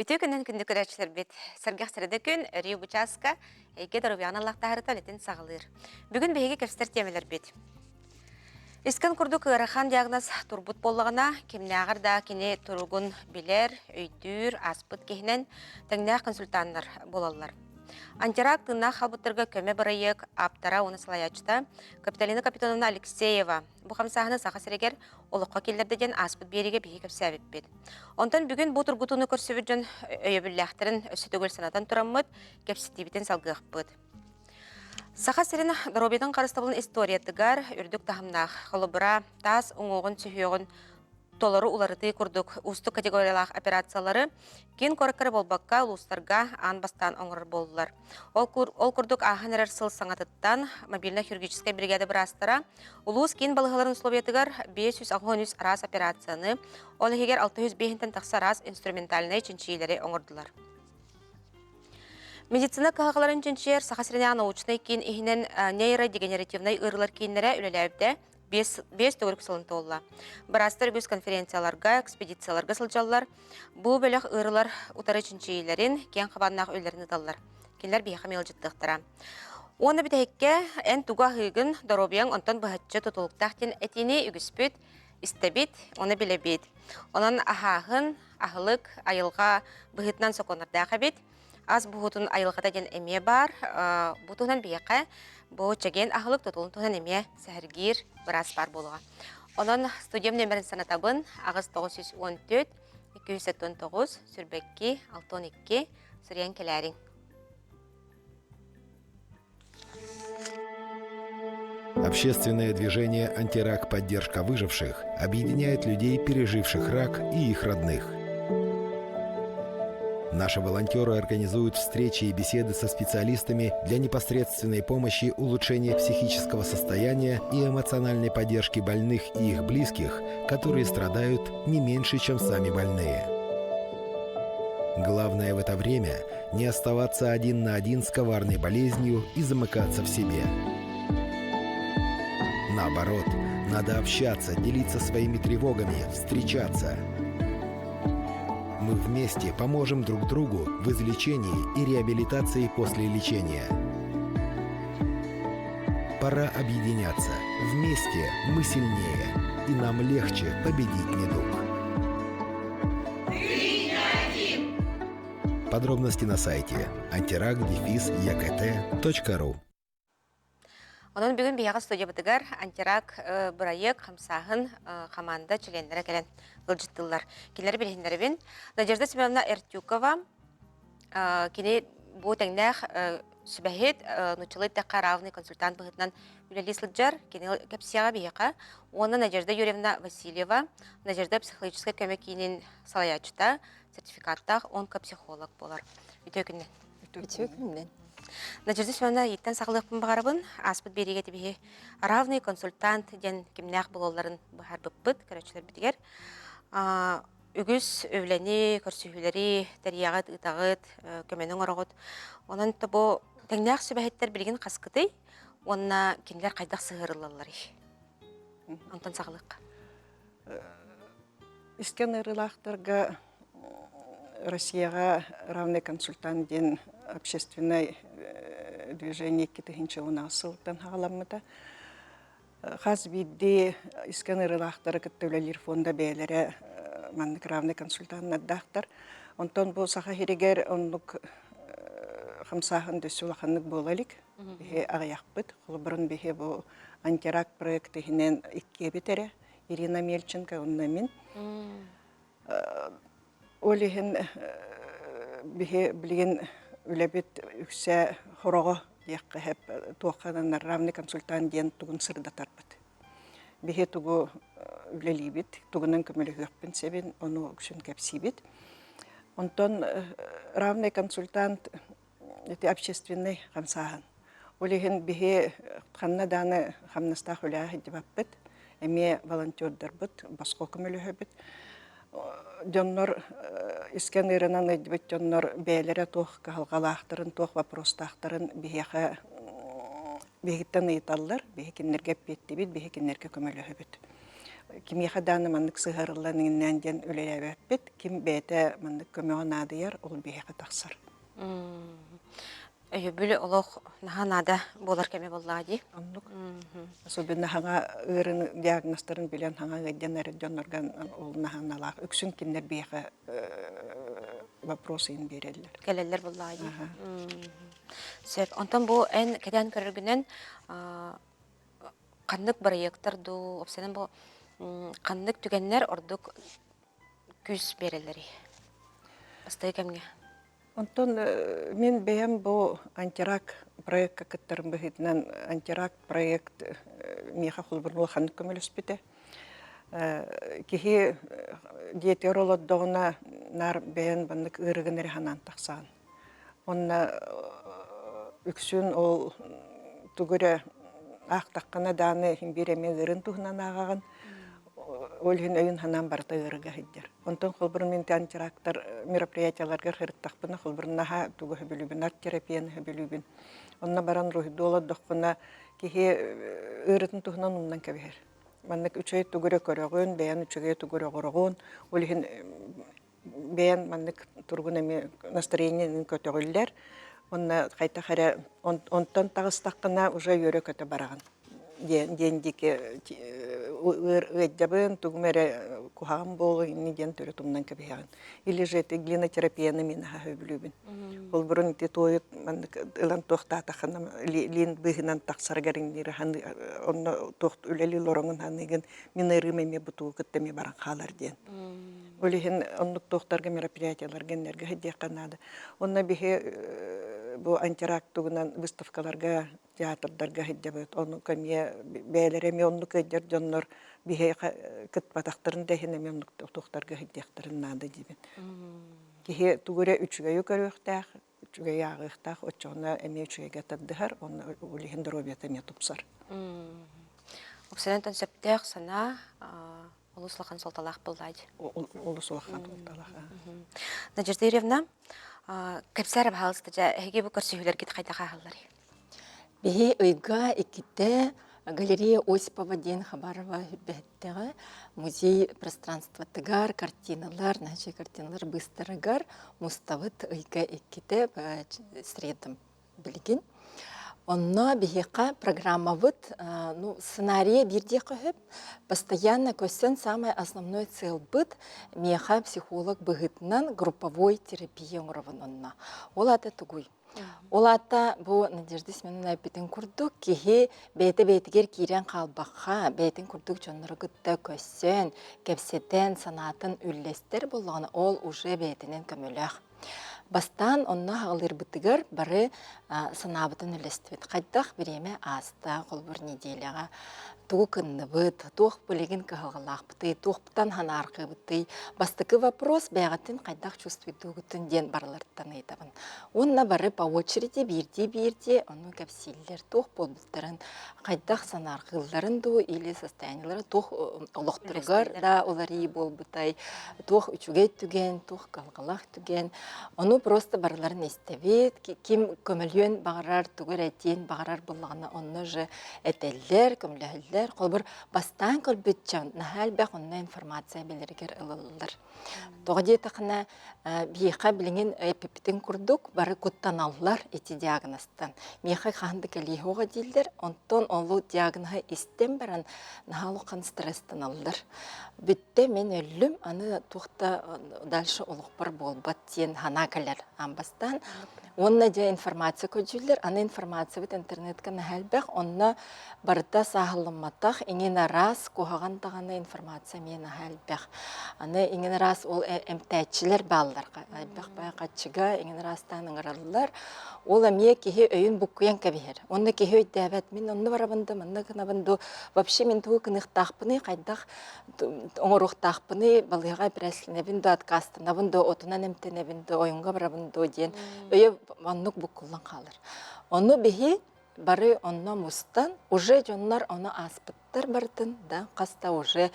Үтүө күнүн күндү көрөөччүлэрбит! Сэргэх сэрэдэ күн өрүү бу чааска эйгэ доруобуйаҕын аллахтаһарыта үлэтин саҕалыыр. Бүгүн биһиги кэпсэтэр тиэмэлэрбит. Искэн курдук ыарахан диагноз турбут буоллаҕына, кимнээҕэр да кини туругун билэр, өйдүүр, ааспыт киһинэн тэҥнээх консультаннар буолаллар. Антирак тыыннаах хаалбыттарга көмө бырайыак ааптара уонна салайааччыта Капиталина Капитоновна Алексеева бу хамсааһыны Саха сиригэр олоххо киллэрдэ диэн ааспыт биэриигэ биһиги кэпсээбиппит. Онтон бүгүн бу тургутууну көрсүбүт дьон өйөбүллээхтэрин өссө төгүл санатан тураммыт, кэпсэтиибитин салгыахпыт. Саха сирин доруобуйатын харыстабылын историятыгар үрдүк таһымнаах, холобура, таас уҥуоҕун сүһүөҕүн толору уларытыы курдук уустук категориялаах операциялары киин куоракка эрэ буолбакка, улуустарга аан бастаан оҥорор буоллулар. Ол, ол курдук ааһан эрэр сыл саҥатыттан мобильнай хирургическай бригада быраастара улуус киин балыыһаларын условиятыгар 583 араас операцияны, ол иһигэр 605-тэн тахса араас инструментальнай чинчийиилэри оҥордулар. Медицина кыһалҕаларын чинчийэр Саха сиринээҕи научнай киин иһинэн нейродегенеративнай ыарыылар кииннэрэ үлэлээбитэ биэс төгүрүк сылын туолла. Быраастар үгүс конференцияларга, экспедицияларга сылдьаллар. Бу бөлөх ыарыылар утары чинчийиилэрин, киэҥ хабааннаах үлэлэрин ыыталлар. Кинилэр биһиэхэ ыалдьыттыахтара. Уонна бүтэһиккэ эн тугу аһыыгын, доруобуйаҥ онтон быһаччы тутулуктаах диэн этиини үгүспүт истэбит, ону билэбит. Онон аһааһын, аһылык, айылҕа быһыытынан сокуоннардаах эбит. Ас буһуутун айылҕата диэн эмиэ баар. Бу туһунан биһиэхэ бу чэгиэн аһылык тутулун туһунан эмиэ сэһэргиир быраас баар буолуоҕа. Онон студиям нөмерин санатабын 8 914 279 22 62 суруйан кэлээриҥ. Общественное движение «Антирак. Поддержка выживших» объединяет людей, переживших рак и их родных. Наши волонтеры организуют встречи и беседы со специалистами для непосредственной помощи улучшения психического состояния и эмоциональной поддержки больных и их близких, которые страдают не меньше, чем сами больные. Главное в это время – не оставаться один на один с коварной болезнью и замыкаться в себе. Наоборот, надо общаться, делиться своими тревогами, встречаться. Мы вместе поможем друг другу в излечении и реабилитации после лечения. Пора объединяться. Вместе мы сильнее, и нам легче победить недуг. Ты не один! Подробности на сайте antirak-ekt.ru Онон бүгүн биһиэхэ студиябытыгар антирак бырайыак хамсааһын хамаанда чилиэннэрэ кэлэн ыалдьыттыыллар. Кинилэри билиһиннэрэбин. Надежда Семеновна Эртюкова кини бу тэҥнээх сүбэһит, нууччалыы эттэххэ равный консультант быһыытынан үлэлии сылдьар. Кини кэпсиэҕэ биһиэхэ. Уонна Надежда Юрьевна Васильева, Надежда психологическай көмө киинин салайааччыта, сертификаттаах онкопсихолог буолар. Үтүө күннэн. Үтүө күннэн. Надежда Семеновна ииттэн саҕалыахпын баҕарабын. Ааспыт биэриигэ тибиһи равный консультант диэн кимнээх буолалларын быһаарбыппыт көрөөччүлэрбитигэр. Үгүс үлэни, көрсүһүүлэри тэрийэҕит, ыытаҕыт, көмөнү оҥороҕут. Онон бу тэҥнээх сүбэһиттэр билигин хаскытый уонна кинилэр хайдах сыһыарыллалларый? Онтон саҕалыахха. Искэн ыарыылаахтарга Россияҕа равный консультант диэн общественнай движение 2016 сылтан саҕаламмыта. Хас биирдии искэн ыарыылаахтары кытта үлэлиир фонда бэйэлэрэ маннык равный консультаннардаахтар. Онтон бу Саха сиригэр оннук хамсааһын дөссө улаханнык буола илик. Биһи аҕыйахпыт. Холобурун биһи бу антирак проект иһинэн иккиэбит эрэ. Ирина Мельченко уонна мин. Ол иһин биһи билигин үлэбит үксэ хороҕо диэххэ сөп туохханан равный консультант диэн тугун сырдатарбыт. Биһи тугу үлэлиибит, тугунан көмөлөһүөхпүн сөбүн, ону үксүн кэпсиибит. Онтон равный консультант ити общественный хамсааһын. Ол иһин биһи ханна дааны хамнастаах үлэҕэ сылдьыбаппыт, эмиэ волонтердарбыт, босхо көмөлөһөбүт. Дьоннор искэн ыырынан ыйдыбыт дьоннор бэйэлэрэ туох кыһалҕалаахтарын, туох вопростаахтарын биһиэхэ биһигиттэн ыйыталлар, биһи кинилэргэ эппиэттиибит, биһи кинилэргэ көмөлөһөбүт. Кимиэхэ даҕаны маннык сыһыарыллан иҥиннээн диэн үлэлээбэппит. Ким бэйэтэ маннык көмөҕө наадыйар, ол биһиэхэ тахсар. Өйөбүл олох наһаа наада буолар кэмэ буоллаҕа дии. Оннук. Особенно хаҥа ыырын диагнозтарын билэн хаҥа ыйдан эрэр дьоннорго ол наһааналаах. Үксүн кинилэр биһиэхэ вопрос ыйын биэрэллэр. Кэлэллэр буоллаҕа дии. Сөп. Онтон бу эн кэтээн көрөргүнэн ханнык бырайыактар дуу, уопсайынан бу ханнык түгэннэр ордук күүс биэрэллэрий бастакы кэмҥэ? Онтон мин бэйэм бу антирак проекка кыттарым быһыытынан антирак проект миэхэ холобур улаханнык көмөлөспүтэ. Киһи дьиэтигэр олордоҕуна наар бэйэн маннык ыарыгын эрэ санаан тахсаҕын. Уонна үксүн ол тугу эрэ аахтаххына даҕаны иһин биир эмиэ ыырын туһунан ааҕаҕын. Ол иһин өйүн-санаан барыта ыарыыга сылдьар. Онтон холобур мин антирактар мероприятиеларгар сырыттахпына холобур наһаа тугу сөбүлүүбүн, арт-терапияны сөбүлүүбүн. Онно баран уруһуйдуу олордохпуна киһи ыарыытын туһунан умнан кэбиһэр. Маннык үчүгэй тугу эрэ көрөҕүн, бэйэн үчүгэй тугу эрэ оҥороҕун. Ол иһин бэйэн маннык туругун эмиэ настроениены көтөҕүллэр. Уонна хайдах эрэ онтон таҕыстаххына уже үөрэ-көтө бараҕын диэн диэн диэки ыалдьабын, тугум эрэ куһаҕан буолуо инни диэн төрүт умнан кэбиһэҕин. Или же это глинотерапияны мин аһа сөбүлүүбүн. Ол бұрын ити туойут маннык ылан туохтаатаххына лиин быыһынан тахсарыгар иҥниир онно туох үлэлии олороҥун ханыыгын мин ыарыым эмиэ бутугу кытта эмиэ баран хаалар диэн. Ол иһин оннук туохтарга мероприятиеларга иннэргэ сылдьыахха наада. Онно биһи бу антирак тугунан выставкаларга, театрдарга сылдьабыт. Оннук эмиэ бэйэлэрэ эмиэ оннук ыалдьар дьоннор биһиэхэ кыттыбатахтарын да иһин эмиэ оннук туохтарга сылдьыахтарын наада диибин. Киһи тугу эрэ үчүгэйи көрүөхтээх, үчүгэйи ааҕыахтаах, оччоҕуна эмиэ үчүгэйгэ тардыһар, уонна ол иһин доруобуйата эмиэ тупсар. Уопсайынан сөптөөх санаа олус улахан суолталаах буоллаҕа дии. Олус улахан суолталаах. Надежда Юрьевна, кэпсээр баһаалыста дьэ эһиги бу көрсүһүүлэргит хайдах ааһалларый? Биһи ыйга иккитэ галерея Осипова диэн Хабарова бэһэттэҕэ музей пространствотыгар картиналар, наче картиналар быыстарыгар муставыт ыйга иккитэ средам билигин. Онно биһиэхэ программабыт ну, сценарийа биирдии көһүп, постоянно көстөн самый основной целбыт миэхэ психолог быһыытынан групповой терапия оҥоробун онно. Ол аата тугуй? Ол аата бу Надежда Семеновна эппитин курдук киһи бэйэтэ бэйэтигэр киирэн хаалбакка, бэйэтин курдук дьоннору кытта көссөн, кэпсэтэн, санаатын үллэстэр буоллаҕына, ол уже бэйэтинэн көмөлөөх. Бастаан онно аҕалыырбытыгар бары санаабытын үллэстибит. Хайдах бириэмэ ааста, холобур неделяҕа тугу кынныбыт, туох билигин кыһалҕалаахпытый, туохтан санаарҕыыбытый. Бастакы вопрос бэйэҕитин хайдах чувствуйдуугутун диэн барыларыттан ыйытабын. Уонна бары по очереди биирдии-биирдии ону кэпсииллэр, туох буолбуттарын, хайдах санаарҕыылларын дуу или состояниелара туох олохторугар да уларыйыы буолбутай, туох үчүгэй түгэн, туох кыһалҕалаах түгэн. Ону просто барыларын истэбит, ким көмөлүөн баҕарар, тугу эрэ этиэн баҕарар буоллаҕына онно же этэллэр, көмөлөһөллөр. Холобур, бастаан көрбүт дьон наһаа элбэх онно информация билэригэр ылыллар. Тоҕо диэтэххинэ, биһиэхэ билигин эппиппитин курдук бары куттаналлар ити диагнозтан. Миэхэ хаһан да кэлиэ суоҕа дииллэр, онтон ол диагноһы истэн баран наһаа улахан стресстаналлар. Бүттэ мин өллүм, аны туох да дальше олохпор буолбат диэн санаа кэлэр аан бастаан. Уонна дьэ информация көрдүүллэр, аны информациябыт интернетка наһаа элбэх, онно барыта сааһылламматах, иҥин араас, куһаҕан даҕаны информация эмиэ наһаа элбэх. Аны иҥин араас ол эмтээччилэр бааллар, элбэх байҕаччыга иҥин араастаан ыҥыраллар. Ол эмиэ киһи өйүн буккуйан кэбиһэр. Онно киһи өйдөөбөт, мин онно барабын да, манна гынабын дуу, вообще мин тугу гыныахтаахпыный, хайдах оҥоруохтаахпыный, балыыһаҕа эпэрээссийэлэнэбин дуу, отказтанабын дуу, отунан эмтэнэбин дуу, ойуҥҥа барабын дуу диэн өйө оннук буккуллан хаалар. Ону биһи. Бары онно мустан, уже дьоннор ону ааспыттар барытын да, хаста уже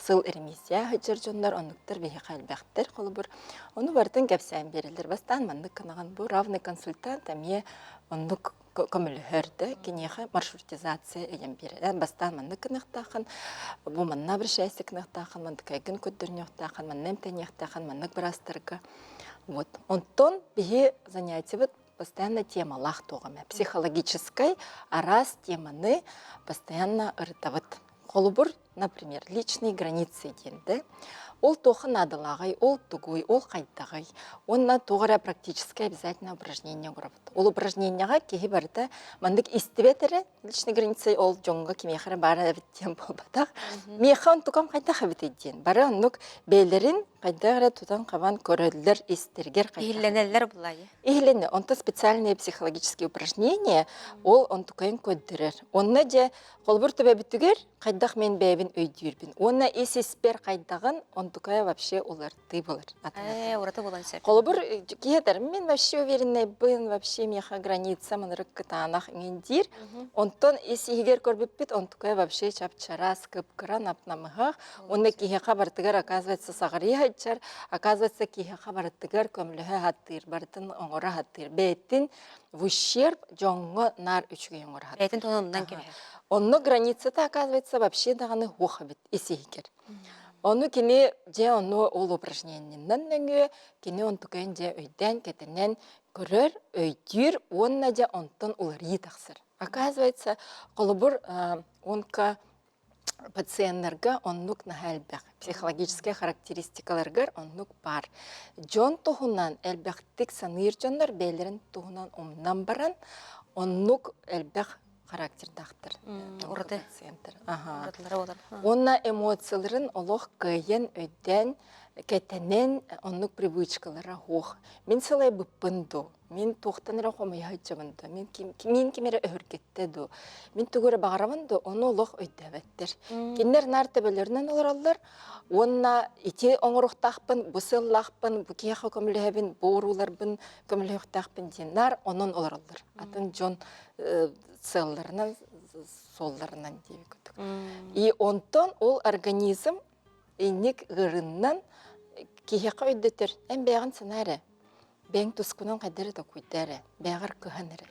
сыл ремиссия сылдьар дьоннор оннуктар биһиэхэ элбэхтэр холобур. Ону барытын кэпсээн биэрэллэр. Бастаан маннык гынаҕын бу равный консультант эмиэ оннук көмөлөһөр да, киниэхэ маршрутизация ыйан биэрэр. Бастаан маннык гыныахтааххын, бу манна обращайся гыныахтааххын, мандыкайгын көрдөрүнүөхтааххын, манна эмтэниэхтааххын, маннык быраастарга. Вот. Онтон биһи занятиебыт постоянно темалаах туох эмэ психологическай араас теманы постоянно ырытабыт. Холобур, например, личные границы диэн да. Ол туохха наадалааҕый, ол тугуй, ол хайдаҕый. Уонна туох эрэ практическое обязательно упражнение оҥоробут. Ол упражнениеҕа киһи барыта маннык истибэт эрэ личные границы ол дьоҥҥо кимиэхэ эрэ баар эбит диэн буолбатах. Миэхэ онтукам хайдах эбитий диэн. Бары оннук бэйэлэрин хайдах эрэ тутан-хабан көрөллөр, истэргэр хайдах. Иһиллэнэллэр булайы. Иһиллэнэ. Онто специальные психологические упражнения ол онтукайын көрдөрөр. Онно дьэ холобур төбөбүтүгэр хайдах мен бэйэбин өйдүүрбүн уонна ис испэр хайдаҕын онтукайа вообще улартыы болар. Э, ураты булан сөп. Холобур киһи этэр мен вообще уверенныйбын, вообще миэхэ граница манырык кытаанах иҥин диир. Онтон ис иһигэр көрбүппүт онтукайа вообще чап-чараас, кып-кыра, нап-намыһах. Уонна киһиэхэ барытыгар оказывается саҕарыйа сылдьар, оказывается киһиэхэ барытыгар көмөлөһө сатыыр, барытын оҥоро сатыыр. Бэйэтин в ущерб дьоҥҥо наар үчүгэй оҥоро сатыыр. Бэйэтин туһунан умнан кэбиһэр. Онно границата оказывается вообще даҕаны суох эбит ис иһигэр. Ону кини дьэ ону ол упражнениеннан нөҥүө кини онтукайын дьэ өйдөөн кэтэнэн көрөр, өйдүүр уонна дьэ онтон уларыйыы тахсар. Оказывается, холобур, онка пациеннарга оннук наһаа элбэх психологическай характеристикаларыгар оннук баар. Дьон туһунан элбэхтик саныыр дьоннор бэйэлэрин туһунан умнан баран оннук элбэх характердаахтар ураты пациенттар. Уонна эмоцияларын олох кыайан өйдөөн кэтэнэн оннук привычкалара суох. Мин сылайбыппын дуу, мин туохтан эрэ хомуйа сылдьабын дуу, мин ким, мин ким эрэ өһүргэттэ дуу, мин тугу эрэ баҕарабын дуу, ону олох өйдөөбөттөр. Кинилэр наар төбөлөрүнэн олороллор уонна ити оҥоруохтаахпын, бу сыаллаахпын, бу киһиэхэ көмөлөһөбүн, бу урууларбын көмөлөһүөхтээхпин диэн наар онон олороллор. Атын дьон сыалларынан, суолларынан диэбит курдук. И онтон ол организм инник ыарыннан киһиэхэ өйдөтөр, эн бэйэҕин санаа эрэ, бэйэҥ тускунан хайда эрэ токуйда эрэ, бэйэҕэр кыһан эрэ.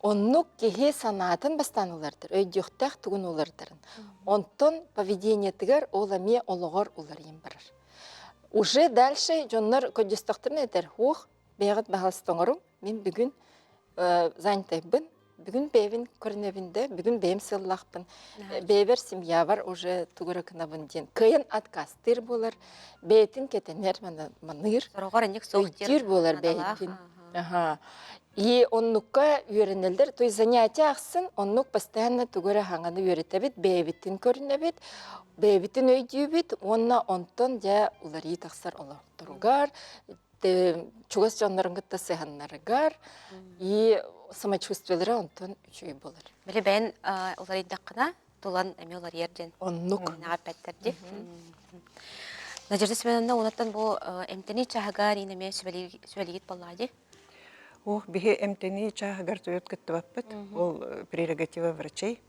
Оннук киһи санаатын бастаан уларытар, өйдүөхтээх тугун уларытарын. Онтон поведениетыгар ол эмиэ олоҕор уларыйан барар. Уже дальше дьоннор көрдөстөхтөрүнэ этэр, уох, бэйэҕит баһаласта оҥоруҥ, мин бүгүн занятайбын, бүгүн бэйэбин көрүнэбин да, бүгүн бэйэм сыаллаахпын, бэйэбэр семьябар уже тугу эрэ гынабын диэн кыайан отказтыыр буолар, бэйэтин кэтэнэр, маныыр, өйдүүр буолар бэйэтин. Аха. И оннукка үөрэнэллэр, то есть занятие ахсын оннук постоянно тугу эрэ хаҥаны үөрэтэбит, бэйэбитин көрүнэбит, бэйэбитин өйдүүбүт уонна онтон дьэ уларыы тахсар олохторугар, чугас дьоннорун кытта сыһаннарыгар и самочувствиелара онтон үчүгэй буолар. Били бэйэн уларыйдаххына тулан эмиэ уларыйар диэн Оннук. эппэттэр дии. Надежда Семеновна уонаттан бу эмтэнии чааһыгар иин эмиэ сүбэлиигит буоллаҕа дии? Ох, биһи эмтэнии чааһыгар төрүт кыттыбаппыт. Ол прерогатива врачей.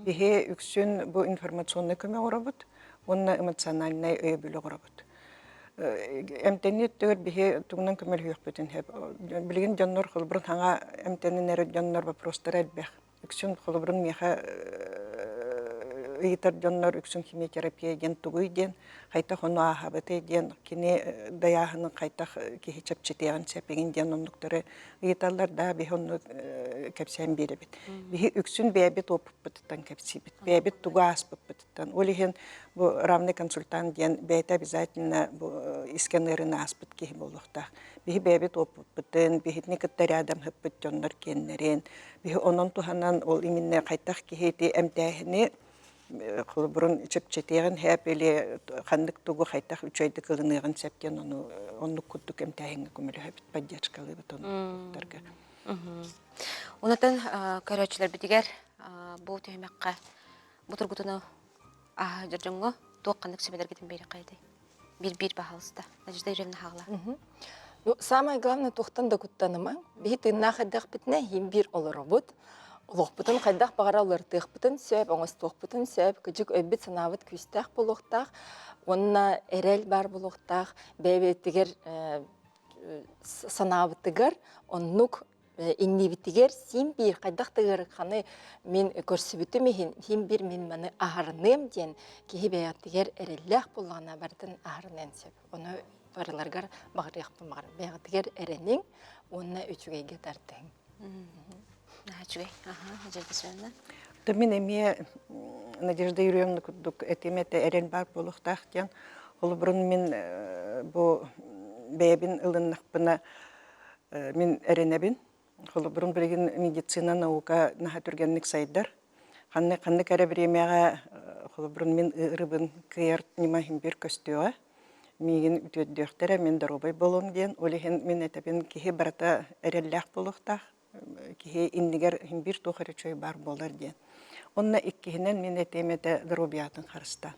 Биһи үксүн бу информационнай көмө оҥоробут уонна эмоциональнай өйөбүл оҥоробут. Эмтэнии өттүгэр биһи тугунан көмөлөһүөхпүтүн сөп. Билигин дьоннор холобурун хаҥа эмтэнэн эрэр дьоннор вопростара элбэх. Үксүн холобурун миэхэ ыйытар дьоннор үксүн химиотерапия диэн тугуй диэн, хайдах ону ааһабытый диэн, кини дайааһынын хайдах киһи чэпчэтиэҕин сөп диэн оннуктары ыйыталлар да биһи онну кэпсээн биэрэбит. Биһи үксүн бэйэбит опыппытыттан кэпсиибит. Бэйэбит тугу ааспыппытыттан. Ол иһин бу равный консультант диэн бэйэтэ обязательно бу искэн ыарыыны ааспыт киһи буолуохтаах. Биһи бэйэбит опыппытын, биһитини кытта рядом сыппыт дьоннор киэннэрин, биһи онон туһанан ол именно хайдах киһи ити эмтээһини холобурун чэпчэтиэҕин сөп или ханнык тугу хайдах үчүгэйдик ылыныаҕын сөп диэн ону оннук курдук эмтээһиҥҥэ көмөлөһөбүт, поддержкалыыбыт оннуктарга. Онотон көрөөччүлэрбитигэр бу түһүмэххэ бу тургутуну ааһа дьоҥҥо туох ханнык сүбэлэргитин биэриэххэ Биир-биир баһаалыста. Надежда Юрьевна хаала. Ну, самое главное, туохтан да куттанымаҥ. Биһи тыыннаах эрдэхпитинэ иһин биир олоробут. Олохпутун хайдах баҕара уларытыахпытын сөп, оҥостуохпутун сөп, кыдьык өйбүт-санаабыт күүстээх буолуохтаах уонна эрэл баар буолуохтаах, бэйэ-бэйэтигэр санаабытыгар оннук иннибитигэр син биир хайдах да ыараханы мин көрсүбүтүм иһин син биир мин маны аһарыныам диэн киһи бэйэтигэр эрэллээх буоллаҕына барытын аһарыныан сөп. Ону барыларыгар баҕарыахпын баҕарабын. Бэйэҕитигэр эрэниҥ уонна үчүгэйгэ тардыһыҥ. Үчүгэй. Надежда Семеновна. Мин эмиэ Надежда Юрьевна курдук этим этэ эрэл баар буолуохтаах диэн. Холобурун мин бу бэйэбин ылыннахпына мин эрэнэбин. Холобурун билигин медицина, наука наһаа түргэнник сайдар. Ханнык ханнык эрэ бириэмэҕэ холобурун мин ыарыыбын кыайар ньыма иһин биир көстүөҕэ. Миигин үтүөрдүөхтэрэ, мин доруобай буолуом диэн. Ол иһин мин этэбин киһи барыта эрэллээх буолуохтаах. Киһи иннигэр иһин биир туох эрэ үчүгэй баар буолар диэн. Онно иккиһинэн мин этиэм этэ доруобуйатын харыстаа.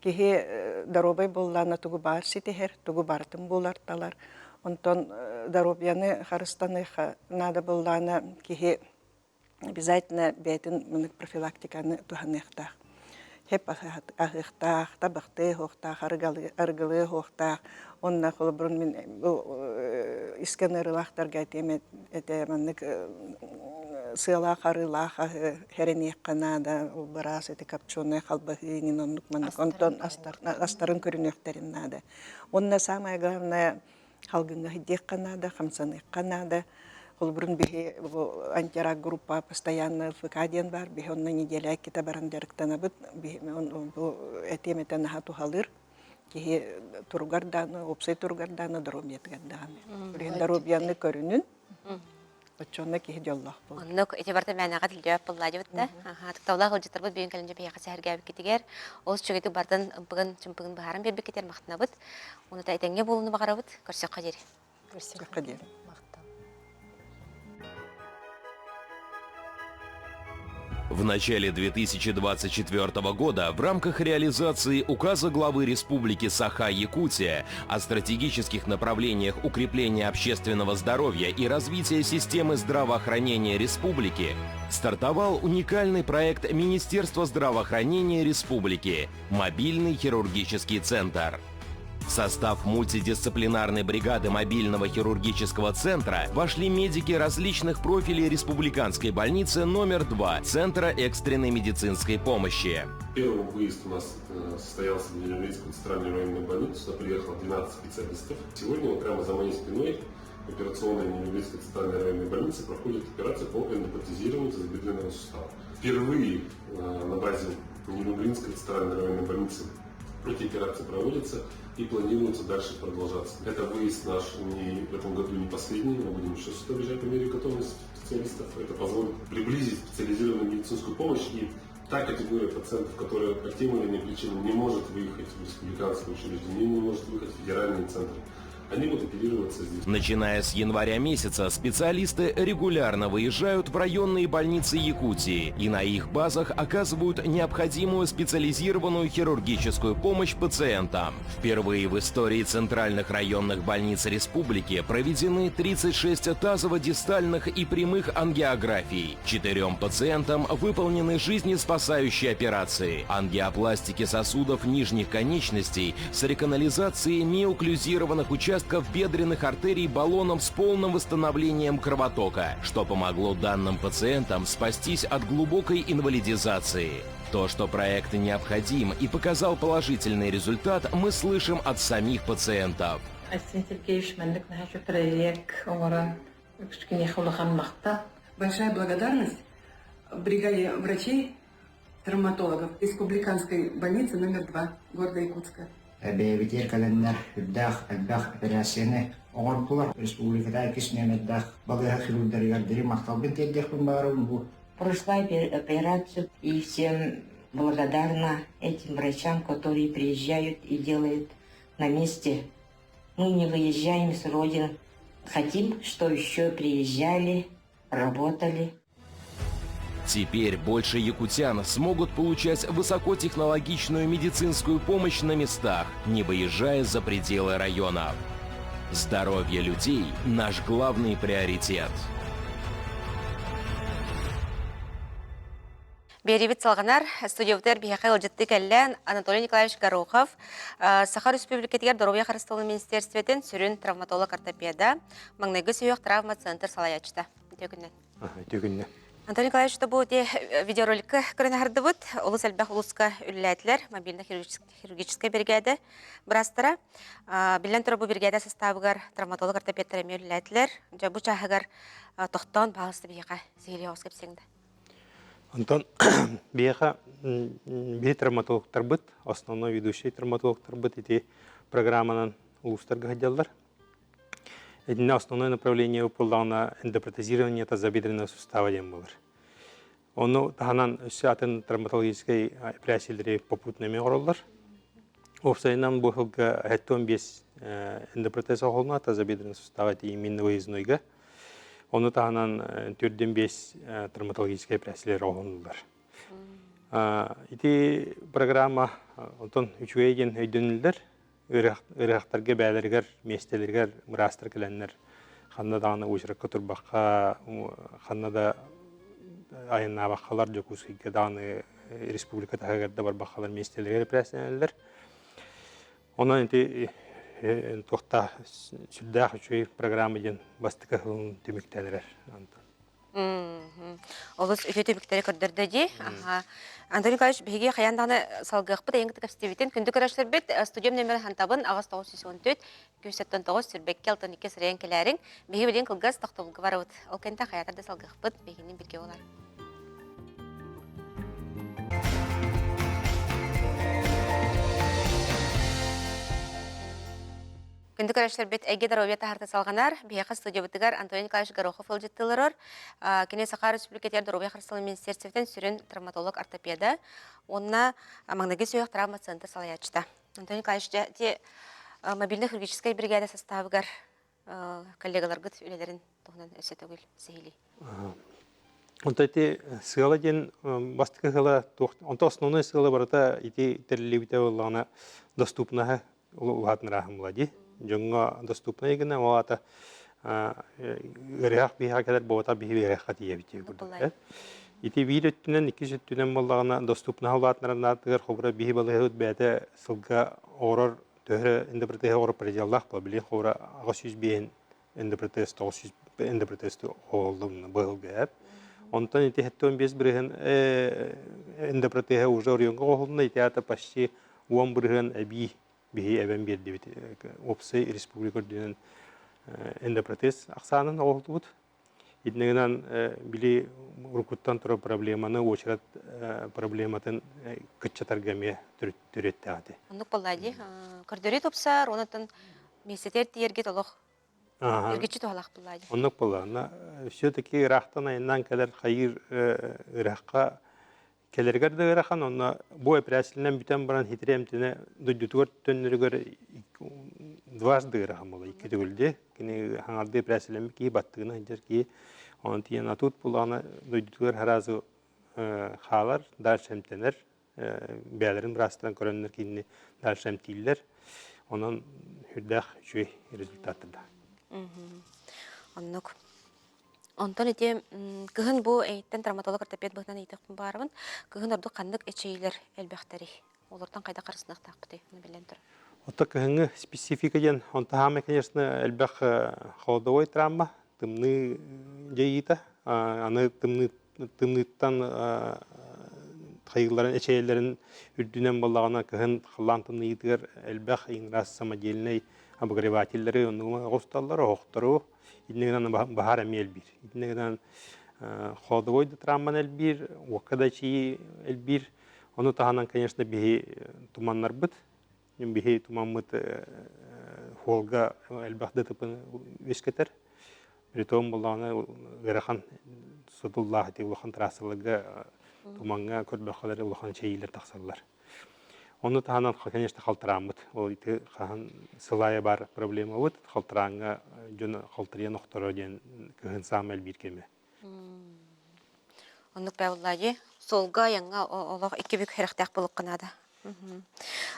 Киһи доруобай буоллаҕына тугу баар ситиһэр, тугу барытын булар-талар. Онтон доруобуйаны харыстаныахха наада буоллаҕына киһи обязательно бэйэтин мынык профилактиканы туһаныахтаах. Хеп аһыахтаах, табахтыы оһуохтаах, арыгылыы оһуохтаах. Онно холобурун мин бу искэн ыарыылаахтарга этиэм этэ маннык сыалаах арыылаах аһы хэрэниэххэ наада. Ол быраас эти копченый халбаһыы иҥин оннук маннык онтон астарын көрүнүөхтэрин наада. Уонна самое главное халгыҥҥа сылдьыахха наада, хамсаныахха наада. Холобурун биһи бу антирак группа постоянно ЛФК диэн баар, биһи онно неделя иккитэ баран дьарыктанабыт. Биһи бу этиэм этэ наһаа туһалыыр. Киһи туругар даҕаны, уопсай туругар даҕаны, доруобуйатыгар даҕаны. Билигин доруобуйаны көрүнүн, оччоҕуна киһи дьоллоох буолар. Оннук ити барыта мээнэҕэ тиллибэт буоллаа дьыбыт да. Тапталлаах ыалдьыттарбыт бүгүн кэлэн биһиэхэ сэһэргээбиккитигэр, олус үчүгэйдик бардын ымпыгын-чымпыгын быһааран биэрбиккитигэр махтанабыт. Уонна да этэҥҥэ буолууну баҕарабыт. Көрсөххө диэри. Көрсөххө диэри. Махтал. В начале 2024 года в рамках реализации указа главы Республики Саха-Якутия о стратегических направлениях укрепления общественного здоровья и развития системы здравоохранения республики стартовал уникальный проект Министерства здравоохранения Республики «Мобильный хирургический центр». В состав мультидисциплинарной бригады мобильного хирургического центра вошли медики различных профилей Республиканской больницы номер 2 Центра экстренной медицинской помощи. Первый выезд у нас состоялся в Нерюнгринскую центральную районную больницу. Сюда приехало 12 специалистов. Сегодня вот прямо за моей спиной в операционной Нерюнгринской центральной районной больнице проходит операция по эндопротезированию тазобедренного сустава. Впервые на базе Нерюнгринской центральной районной больницы эти операции проводятся и планируются дальше продолжаться. Это выезд наш не, в этом году не последний, мы будем еще сюда выезжать по мере готовности специалистов. Это позволит приблизить специализированную медицинскую помощь и та категория пациентов, которая по тем или иным причинам не может выехать в республиканское учреждение, не может выехать в федеральный центр, они будут оперироваться здесь. Начиная с января месяца специалисты регулярно выезжают в районные больницы Якутии и на их базах оказывают необходимую специализированную хирургическую помощь пациентам. Впервые в истории центральных районных больниц республики проведены 36 тазово-дистальных и прямых ангиографий. Четырем пациентам выполнены жизнеспасающие операции. Ангиопластики сосудов нижних конечностей с реканализацией неоклюзированных участков бедренных артерий баллоном с полным восстановлением кровотока, что помогло данным пациентам спастись от глубокой инвалидизации. То, что проект необходим и показал положительный результат, мы слышим от самих пациентов. Айсен Сергеевич маннык наһаа проект оҥорон улахан махтал. Большая благодарность бригаде врачей, травматологов Республиканской больницы номер 2 города Якутска. Бэйэбитигэр кэлэннэр үрдээх элбэх операцияны оҥордулар. Республиката иккис нүөмэрдээх балыыһа хирурдарыгар дириҥ махталбын тиэрдиэхпин баҕарабын бу. Прошла операцию и всем благодарна этим врачам, которые приезжают и делают на месте. Мы не выезжаем с родины. Хотим, что еще приезжали, работали. Теперь больше якутян смогут получать высокотехнологичную медицинскую помощь на местах, не выезжая за пределы районов. Здоровье людей – наш главный приоритет. Биэриибит салҕанар. Студиябытыгар биһиэхэ ыалдьыттыы кэллээн Анатолий Николаевич Горохов, Саха Өрөспүүбүлүкэтигэр доруобуйа харыстабылын министиэристибэтин сүрүн травматолог-ортопеда, маҥнайгы сүһүөх травма-центр салайааччыта. Үтүө күнүнэн. Үтүө күнүнэн. Антон Николаевич, бу видеороликка көрөн аһардыбыт. Олус элбэх улууска үлэлээтилэр мобильно хирургическай биригээдэ быраастара. Биллэн турар, бу биригээдэ састаабыгар травматолог-ортопедтар эмиэ үлэлээтилэр. Дьэ, бу чааһыгар тохтоон, баһаалыста биһиэхэ сиһилии оҕус кэпсиэҥ да. Онтон биһиэхэ биһи травматологтарбыт, основной ведущий травматологтарбыт ити программанан улуустарга сылдьаллар. Итиннэ основное направление буоллаҕына эндопротезирование тазобедренного сустава диэн буолар. Ону таһынан өссө атын травматологическай эпэрээссийэлэри попутно эмиэ оҥороллор. Уопсайынан бу сылга 75 эндопротез оҥоһулунна тазобедренный сустава именно выезднойга. Ону таһынан 4-5 травматологическай эпэрээссийэлэр оҥоһуллар. Ити программа онтон үчүгэй диэн өйдөнүллэр. Ыарыһахтарга бэйэлэригэр миэстэлэригэр быраастар кэлэннэр ханна даҕаны уочаракка турбакка, ханна да айаннаабаккалар Дьокуускайга даҕаны республика таһыгар да барбаккалар миэстэлэригэр эпэрээссийэлэнэллэр. Онон ити туохтаах сүрдээх үчүгэй программа диэн бастакы сылын түмүктээн эрэр. Олус үтүө түмүктэри көрдөрдө дии. Антон Николаевич, биһиги хайаан даҕаны салгыахпыт, эйиҥ кытта кэпсэтибитин. Күндү көрөөччүлэрбит, студиям нөмерин хантабын 8 914 279 сүүрбэккэ 62 сырайан кэлээриҥ. Биһиги билигин кылгас тохтобулга барабыт. Ол кэнтэ хайаатар да салгыахпыт, биһигини бирге болар. Күндү көрөөччүлэрбит, Эйгэ доруобуйа таһаарта салҕанар. Биһиэхэ студиябытыгар Антон Николаевич Горохов ыалдьыттыы олорор. Кини Саха Республикатыгар доруобуйа харыстабылын министерствотын сүрүн травматолог-ортопеда уонна маҥнайгы сүһүөх травма-центр салайааччыта. Антон Николаевич, дьэ, ити мобильнай хирургическай биригээдэ састаабыгар коллегаларгыт үлэлэрин туһунан өссө төгүл сиһилии. Онто ити сыала диэн бастакы сыала туох онто основной сыала барыта ити тэриллибитэ буоллаҕына доступноһа улаатынарааһын була дии. Дьоҥҥо доступнай гына ол аата ыарыһах биһиэхэ кэлэр буолбатах биһи ыарыһахха тиийэбит диye курдук. Ити биир өттүнэн, иккис өттүнэн буоллаҕына доступноһа улаатынарнаатыгар холобура биһи балыыһабыт бэйэтэ сылга оҕорор төһө эндопротеһы оҕорор пределлаах була билигин холобура 805 эндопротез 900 эндопротез оҕоллум быһылга эп. Онтон ити 75 бырыһын эндопротеһа уже оройуонга оҕоһулунна ити аата почти 10 бырыһыан эбии биһи эбэн биэрдибит уопсай республика үрдүнэн эндопротез ахсаанын оҕоһуллубут. Итиннэ гынан били уруккуттан турар проблеманы уочарат проблематын кыччатарга эмиэ төрүттээх этэ. Оннук буолла дии. Көрдөрүү тупсар, онон миэстэтигэр тиийэргит олох эргиччи туһалаах буолла дии. Оннук буолла. Все-таки ыраахтан айаннаан кэлэр хайыыр ыраахха кэлэригэр да ыарахан, онно бу эпэрээссийэлэнэн бүтэн баран хитирэ эмтэнэ дойдутугар төннөрүгэр дважды ыарахан буолла, икки төгүл Кини хаҥардыы эпэрээссийэлэммит киһи баттыгына сылдьар киһи, онон тиийэн атут булаҕына дойдутугар сразу хаалар, дальше эмтэнэр, бэйэлэрин быраастарын көрөннөр кинини дальше эмтииллэр. Онон сүрдээх үчүгэй результаттардаах. Оннук. Онтон ити кыһын бу эйиттэн травматолог ортопед быһыытынан ыйытыахпын баҕарабын. Кыһын ордук ханнык эчэйиилэр элбэхтэрий? Олортон хайдах харысыныахтаахпытый? Ону биллэн турар. Оттон кыһыҥҥы специфика диэн, онто хаамай, конечно, элбэх холодовой травма, тымныы дьайыыта. Аны тымныы тымныыттан хайыыларын эчэйэллэрин үрдүнэн буоллаҕына кыһын халлаан тымныйыытыгар элбэх иҥрас самодельнай обогревателлэри оннугу оҕусталлар, оһохтору Иннэ гынан баһаар эмиэ элбиир. Иннэ гынан холодовой да травман элбиир, уокка да эчийии элбиир. Ону таһынан, конечно, биһи туманнарбыт. Биһи тумаммыт хуолга элбэх ДТП-ны үөскэтэр. Притом буоллаҕына ыарахан содуллаах ити улахан трассаларга тумаҥҥа көрбөххөлөр улахан эчэйиилэр тахсаллар. Ону таһынан, конечно, халтарааммыт. Ол ити хаһан сыл аайы баар проблемабыт. Халтарааҥҥа дьон халтарыйан охторо диэн кыһын саамай элбиир кэмэ. Оннук бэбуллаайы. Суолга айаҥҥа олох икки бүк хэрэхтээх буолуохха наада.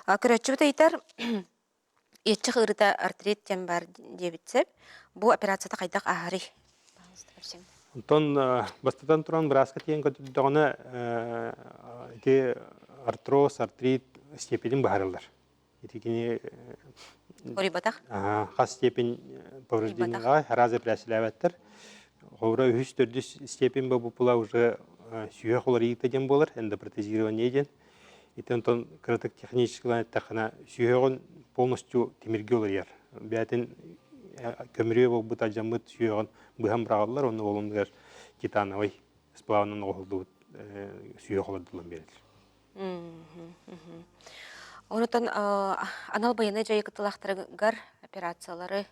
Көрөөччүбүт ыйытар, иэччэх ыарыыта артрит диэн баар диэбит сөп. Бу операцията хайдах ааһарый? Онтон бастатан туран бырааска тиийэн көрдөрдөҕүнэ ити артроз, артрит степенин быһаараллар. Ити кини Хоруйбатах? Хас степень повреждениеға раз эпэрээссийэлээбэттэр. Холобура үһүс, төрдүс степень бобупула уже сүһүөх уларыйыыта диэн буолар, эндопротезирование диэн. Ити онтон кыратык технически эттэххинэ сүһүөҕүн полностью тимиргэ уларыйар. Бэйэтин көмүрүө буолбут алдьаммыт сүһүөҕүн быһан быраҕаллар, онно буолуҥугар титановай сплавынан оҥоһуллубут сүһүөх олордуллан биэрэллэр. Онутан анал байыаннай дьайыы кыттыылаахтарыгар операциялары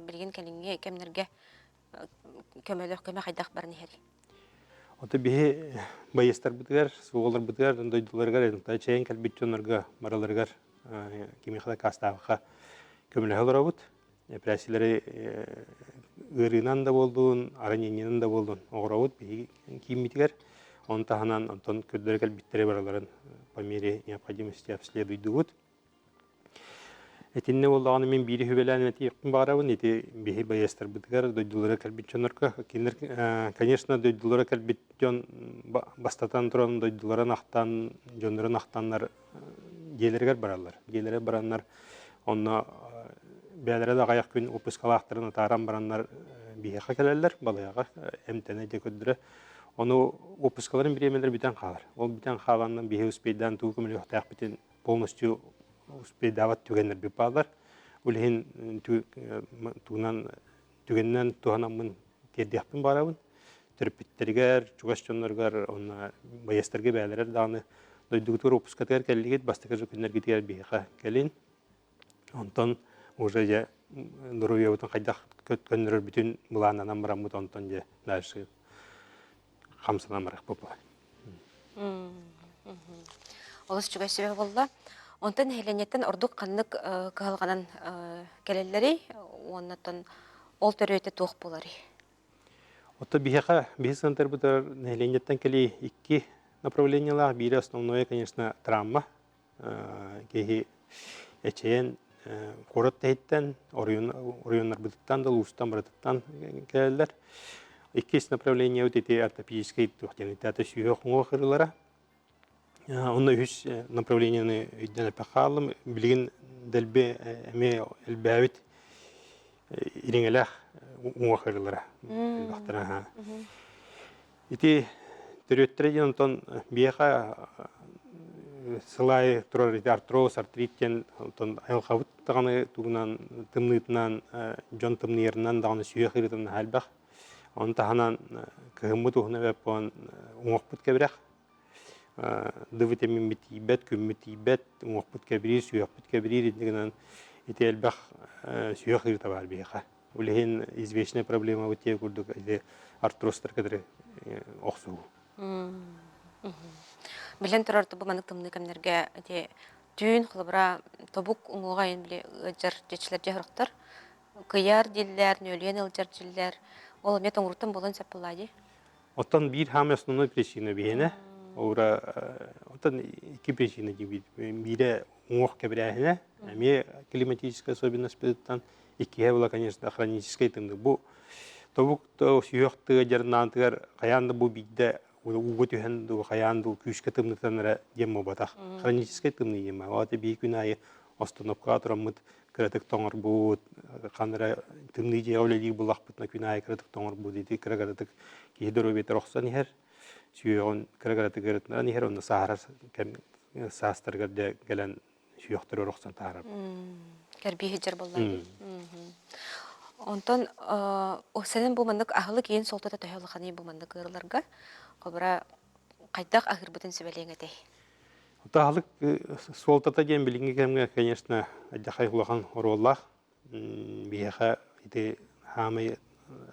билигин кэлиҥҥи кэмнэргэ көмөлөх көмө хайдах баран иһэрий? Ото биһи байыастарбытыгар, суолларбытыгар, дойдуларыгар чэйэн кэлбит дьоннорго барыларыгар кимиэхэ да аккаастаабакка көмөлөһө олоробут. Эпэрээссийэлэри ыарыынан да буоллун, ранениенан да буоллун оҥоробут биһиги кииммитигэр. Ону таһынан онтон көрдөрө кэлбиттэри барыларын по мере необходимости обследуйдубут. Итиннэ буоллаҕына мин биири сүбэлээн этиэхпин баҕарабын. Ити биһи байыастарбытыгар дойдулара кэлбит дьоннорго кинилэр, конечно, дойдулара кэлбит дьон бастатан туран дойдуларын ахтан, дьоннорун ахтаннар дьиэлэригэр бараллар. Дьиэлэригэр бараннар онно бэйэлэрэ да аҕыйах күн отпускалаахтарын атааран бараннар биһиэхэ кэлэллэр, балыыһаҕа эмтэнэ дьэ көрдөрө. Ону отпускаларын бириэмэлэрэ бүтэн хаалар. Ол бүтэн хааланнан биһи успейдаан тугу көмөлөһүөхтээхпитин полностью успейдаабат түгэннэрбит бааллар. Ол иһин тугунан түгэнинэн туһанаммын тиэрдиэхпин баҕарабын. Төрөппүттэригэр, чугас дьонноругар, уонна байыастарга бэйэлэрэр даҕаны дойдугутугар уоппускатыгар кэллигит, бастакы күннэргитигэр биһиэхэ кэлин. Онтон уже дьэ доруобуйабытын хайдах көннөрөрбүтүн былааннанан бараммыт, онтон дьэ дальше хамсанан барыахпыт буолар. Олус үчүгэй сүбэ буолла. Онтон нэһилиэнньэттэн ордук ханнык кыһалҕанан кэлэллэрий уоннаттан ол төрүөтэ туох буоларый? Оттон биһиэхэ биһи сыантарбытыгар нэһилиэнньэттэн кэлии икки направлениелаах. Биирэ основное, конечно, травма. Киһи эчэйэн куорат тэһиттэн, оройуоннарбытыттан да, улуустан барытыттан кэлэллэр. Иккис направление вот ити ортопедическай туох диэн это сүһүөх уҥуох ырылара. Онно үһүс направлениены өйдөн эппэх хааллым. Билигин дэлби эмиэ элбээбит ириҥэлээх уҥуох ырылара. Элбэхтэрэ. Ити төрүөттэрэ диэн онтон биһиэхэ сыл аайы турар ити артроз, артрит диэн онтон айылҕабыт даҕаны тугунан тымныытынан дьон тымныйарынан даҕаны сүһүөх ыарыытын наһаа элбэх. Ону таһынан кыһыммыт уһуна эбэт буолан уҥуохпут кэбирэх. Д витамиммит тиийбэт, күммүт тиийбэт, уҥуохпут кэбириир, сүһүөхпүт кэбириир инньэ гынан ити элбэх сүһүөх ыарыыта баар биһиэхэ. Ол иһин извечная проблема бу тиэ курдук ити артрозтар кытары охсуһуу. Билэн турар бу маннык тымныы кэмнэргэ ити түүн холобура тобук уҥуоҕа айын били ыалдьар дьиэчилэр дьэ кыйар дииллэр, нүөлүйэн ыалдьар дииллэр. Ол эмиэ тоҥуруттан буолан сөп буоллаа дии. Оттон биир хаамай основной причина биһиэнэ. Уура оттон икки причина диибит. Биирэ уҥуох кэбирээһинэ, эмиэ климатическая особенность быһыытынан иккиһэ була, конечно, хроническай тымныы. Бу тобук сүһүөх тыа дьарнаантыгар хайаан да бу биирдэ ууга түһэн дуу, хайаан дуу күүскэ тымнытан эрэ диэн буолбатах. Хроническай тымныы диэн баар. Ол биир күн аайы остановкаҕа тураммыт кыратык тоҥорбут, ханна эрэ тымныы дьиэҕэ үлэлиир буоллахпытына күн аайы кыратык тоҥорбут, ити кыра-кыратык киһи доруобуйатыгар охсон иһэр, сүһүөҕүн кыра-кыратык ырытынан иһэр, онно сааһырар кэм саастарыгар дьэ кэлэн сүһүөхтөрүгэр охсон таһаарар. Кэрбии сылдьар буоллар дии. Онтон сэнэн бу маннык аһылык иин суолтата төһө улаханый бу маннык ыарыыларга? Холобура, хайдах аһыырбытын сүбэлиэҥ этэй? Аһылык суолтата диэн билиҥҥи кэмҥэ, конечно, алдьархай улахан оруоллаах. Биһиэхэ ити хаамай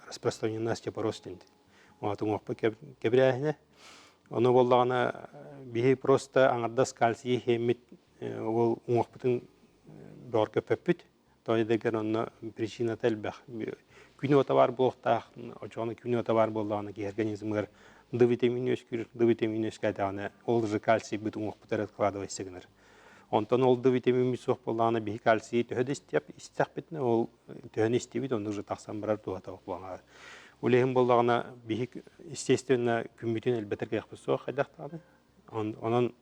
распространенный остеопороз диэн уҥуохпут кэбирээһинэ. Ону буоллаҕына биһи просто аҥардас кальцийы иһиэммит ол уҥуохпутун бөҕөргөппөппүт. Тоҕо диэтэр онно причината элбэх. Күн уота баар буолуохтаах, оччоҕуна күн уота баар буоллаҕына киһи организмыгар Д витамин үөскүүр, Д витамин үөскээтэҕинэ ол же кальцийбыт уҥуохпутугар откладывайся гынар. Онтон ол Д витамиммит суох буоллаҕына биһи кальцийы төһө да истэхпитинэ ол төһөнү истибит оннук же тахсан барар туһата буолаҕа. Ол иһин буоллаҕына биһик естественно күммүтүн элбэтэр кыахпыт суох хайдах даҕаны. Онон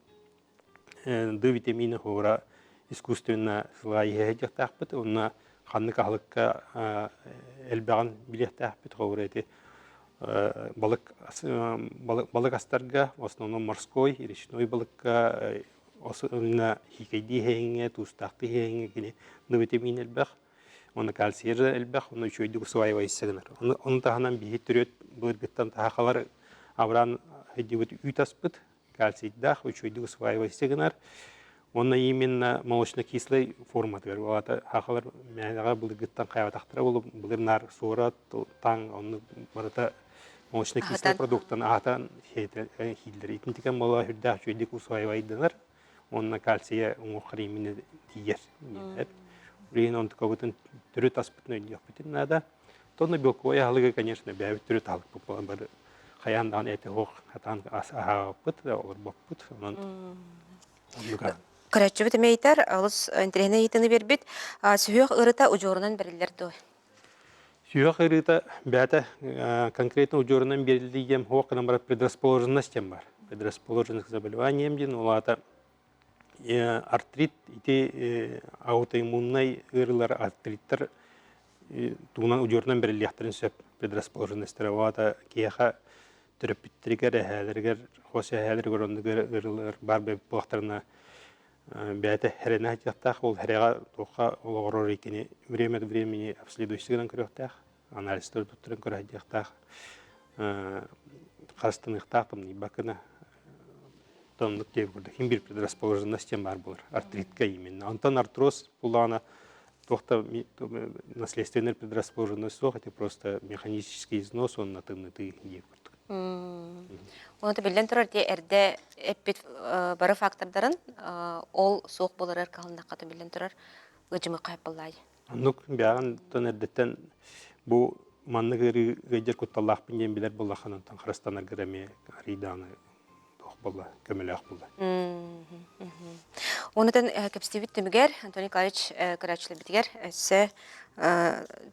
Д витамина хуора искусственно сылаа иһэ сылдьыахтаахпыт уонна ханнык аһылыкка элбэҕин билиэхтээхпит холобура ити балык балык астарга в основном морской речной балыкка уонна хиикэйдии иһээҥҥэ туустаахтыы иһээҥҥэ кини Д витамин элбэх уонна кальцийа элбэх уонна үчүгэйдик усваивайся гынар ону таһынан биһи төрүөт былыргыттан таһахалар абыраан сылдьыбыт үүт аспыт кальцийдаах, үчүгэйдик усваивайся гынар. Уонна именно молочно-кислой форматыгар аата хахалар мээнэҕэ былыргыттан хайабатахтара буолу былыр наар суорат, таҥ оннук барыта молочно-кислый продуктан аһатан хииллэр. Итинтикэн буола үрдээх үчүгэйдик усваивайданар уонна кальция уҥуоххар именно тиийэр. Билигин онтукабытын төрүт аспытын өйдүөхпүтүн наада. Тонна белковай аһылыгы, конечно, бэйэбит төрүт аһылыкпыт буолан бары хайаан даҕаны эти оһох хатаан аһаабаппыт, олорбоппут. Онон оннук Көрөөччүбүт эмиэ ыйытар, олус интэриэһинэй ыйытыыны биэрбит. Сүһүөх ыарыыта удьуорунан бэриллэр дуо? Сүһүөх ыарыыта бэйэтэ конкретно удьуорунан бериллии диэн суох гынан барар предрасположенность диэн бар. Предрасположенность к заболеваниям диэн ол аата артрит ити аутоиммуннай ыарыылар артриттар тугунан удьуорунан бэриллиэхтэрин сөп предрасположенностара ол аата киһиэхэ төрөппүттэригэр эһээлэригэр хос эһээлэригэр оннук ыарыылар баар буоллахтарына бэйэтэ хэрэнэ сылдьыахтаах ол хэрэҕэ туохха олоҕурар итини время от времени обследуйся гынан көрүөхтээх анализтары туттаран көрө сылдьыахтаах харыстаныахтаах тымныйбат гына оннук диэбит курдук хим биир предрасположенность диэн баар буолар артритка именно онтон артроз буллаҕына туох да наследственная предрасположенность суох это просто механический износ уонна тымнытыы диир курдук Онон биллэн турар дии эрдэ эппит бары фактордарын ол суох буоларар кыһалыннахха биллэн турар ыдьымыкка буоллаай. Оннук бэҕэн тон эрдэттэн бу маннык ыарыы ыалдьар кутталлаахпын диэн билэр буоллаххына онтон харыстанаргар эмиэ арыйдааны туох буолла көмөлөөх буолла. Онутан кэпсэтиибит түмүгэр Антон Николаевич көрөөччүлэрбитигэр өссө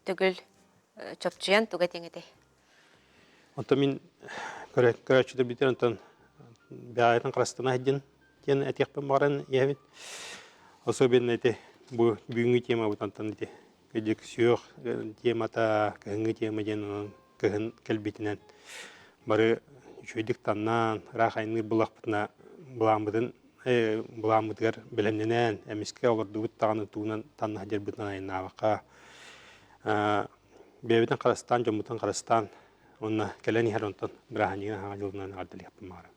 төгүл чопчуйан туга этиэҥ этэй? Онтон мин көрөөччүлэрбитигэр онтон бэҕэһээтин харыстана сылдьын диэн этиэхпин баҕаран иһэбин. Особенно ити бу бүгүҥҥү темабыт онтон ити кыдьык сүөх темата, кыһыҥҥы тема диэн онон кыһын кэлбитинэн бары үчүгэйдик таннаан, ыраах айанныыр буллахпытына былааммытын былааммытыгар бэлэмнэнэн, эмискэ олордубут даҕаны туунан танна сылдьарбытынан айаннаабакка бэйэбитин харыстаан, дьоммутун харыстаан уонна кэлэн иһэр онтон бырааһынньыгын аһаҕа дьылынан эҕэрдэлиэхпин баҕарабын.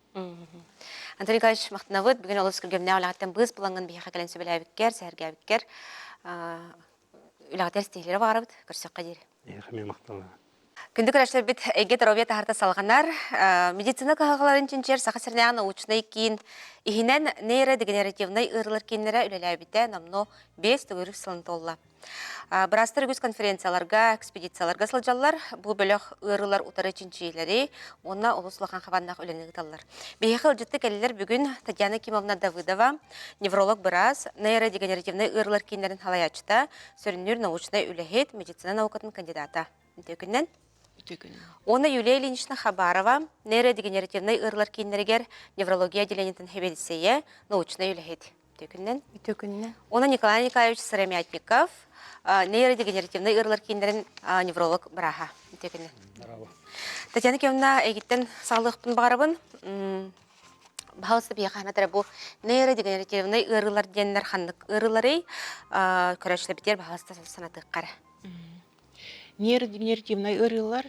Анатолий Николаевич, махтанабыт. Бүгүн олус күргүөмнээх үлэҕиттэн быыс булаҥҥын биһиэхэ кэлэн сүбэлээбиккэр, сэһэргээбиккэр үлэҕитигэр ситиһиилэри баҕарабыт. Көрсөххө диэри. Эһиэхэ эмиэ махтал. Күндү көрөөччүлэрбит, эйгэ здоровья таһарта салҕанар. Медицина кыһалҕаларын чинчийэр Саха сиринээҕи научнай киин иһинэн нейродегенеративнай ыарыылар кииннэрэ үлэлээбитэ номнуо 5 төгүрүк сылын туолла. Быраастар үгүс конференцияларга, экспедицияларга сылдьаллар. Бу бөлөх ыарыылар утары чинчийиилэри уонна олус улахан хабаннаах үлэни ыыталлар. Биһиэхэ ыалдьытты кэллилэр бүгүн Татьяна Кимовна Давыдова, невролог-быраас, нейродегенеративнай ыарыылар кииннэрин салайааччыта, сүрүннүүр научнай үлэһит, медицина наукатын кандидата. Үтүө күнүнэн. Үтүө күнүнэн. Уонна Юлия Ильинична Хабарова, нейродегенеративнай ыарыылар кииннэригэр неврология отделениетын сэбиэдиссэйэ, научнай үлэһит. Үтүө күнүнэн. Үтүө күнүнэн. Уонна Николай Николаевич Сыромятников, нейродегенеративнай ыарыылар кииннэрин невролог бырааһа. Үтүө күнүнэн. Татьяна Кимовна, эйигиттэн саҕалыахпын баҕарабын. Баһаалыста биһиэхэ ханна бу нейродегенеративнай ыарыылар диэннэр ханнык ыарыыларый? Көрөөччүлэрбитигэр баһаалыста санатыахха эрэ. Нейродегенеративнай ыарыылар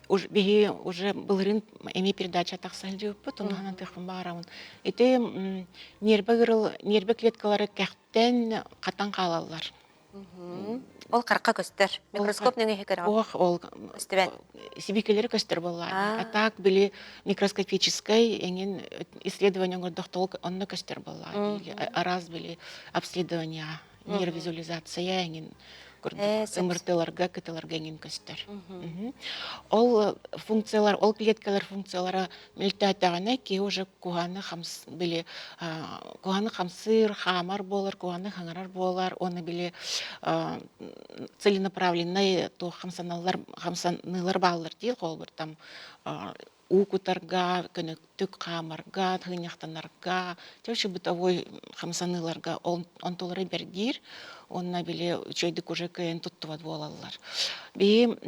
биһи уже былырыын эмиэ передача тахсан сылдьыбыппыт, ону санатыахпын баҕарабын. Ити нервэ ыарыл нервэ клеткалары кэхтэн хатан хаалаллар. Ол харахха көстөр. Микроскоп нөҥүө көрөҕүн. Ох, ол Көстүбэт. сибикилэри көстөр буоллаҕа. А так били микроскопическай эҥин исследование оҥордохто онно көстөр буоллаҕа. Араас били обследование, нейровизуализация эҥин. Курдук ымыртыларга, кытыларга эҥин көстөр. Ол функциялар, ол клеткалар функциялара мөлтөөтөҕүнэ киһи уже куһаны хамс били куһаны хамсыыр, хаамар буолар, куһаны хаҥарар буолар, уонна били целенаправленный туох хамсаналлар хамсаныылар бааллар диир холобур там уу кутарга, көнөктүк хаамарга, тыынньахтанарга, чэ бытовой хамсаныыларга онтулары бэргиир уонна били үчүгэйдик уже кыайан туттубат буолаллар. Биһи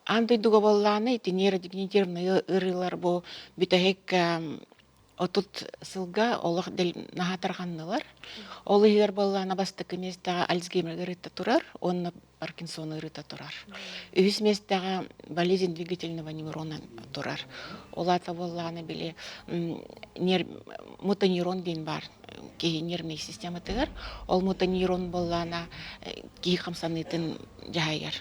аан дойдуга буоллаҕына ити нейродегенеративный ыарыылар бу бүтэһик 30 сылга олох наһаа тарҕаннылар. Ол иһигэр буоллаҕына бастакы миэстэҕэ Альцгеймер ыарыыта турар уонна Паркинсон ыарыыта турар. Үһүс миэстэҕэ болезнь двигательного нейрона турар. Ол аата буоллаҕына били мотонейрон диэн баар киһи нервнэй систематыгар. Ол мотонейрон буоллаҕына киһи хамсаныытын дьаһайар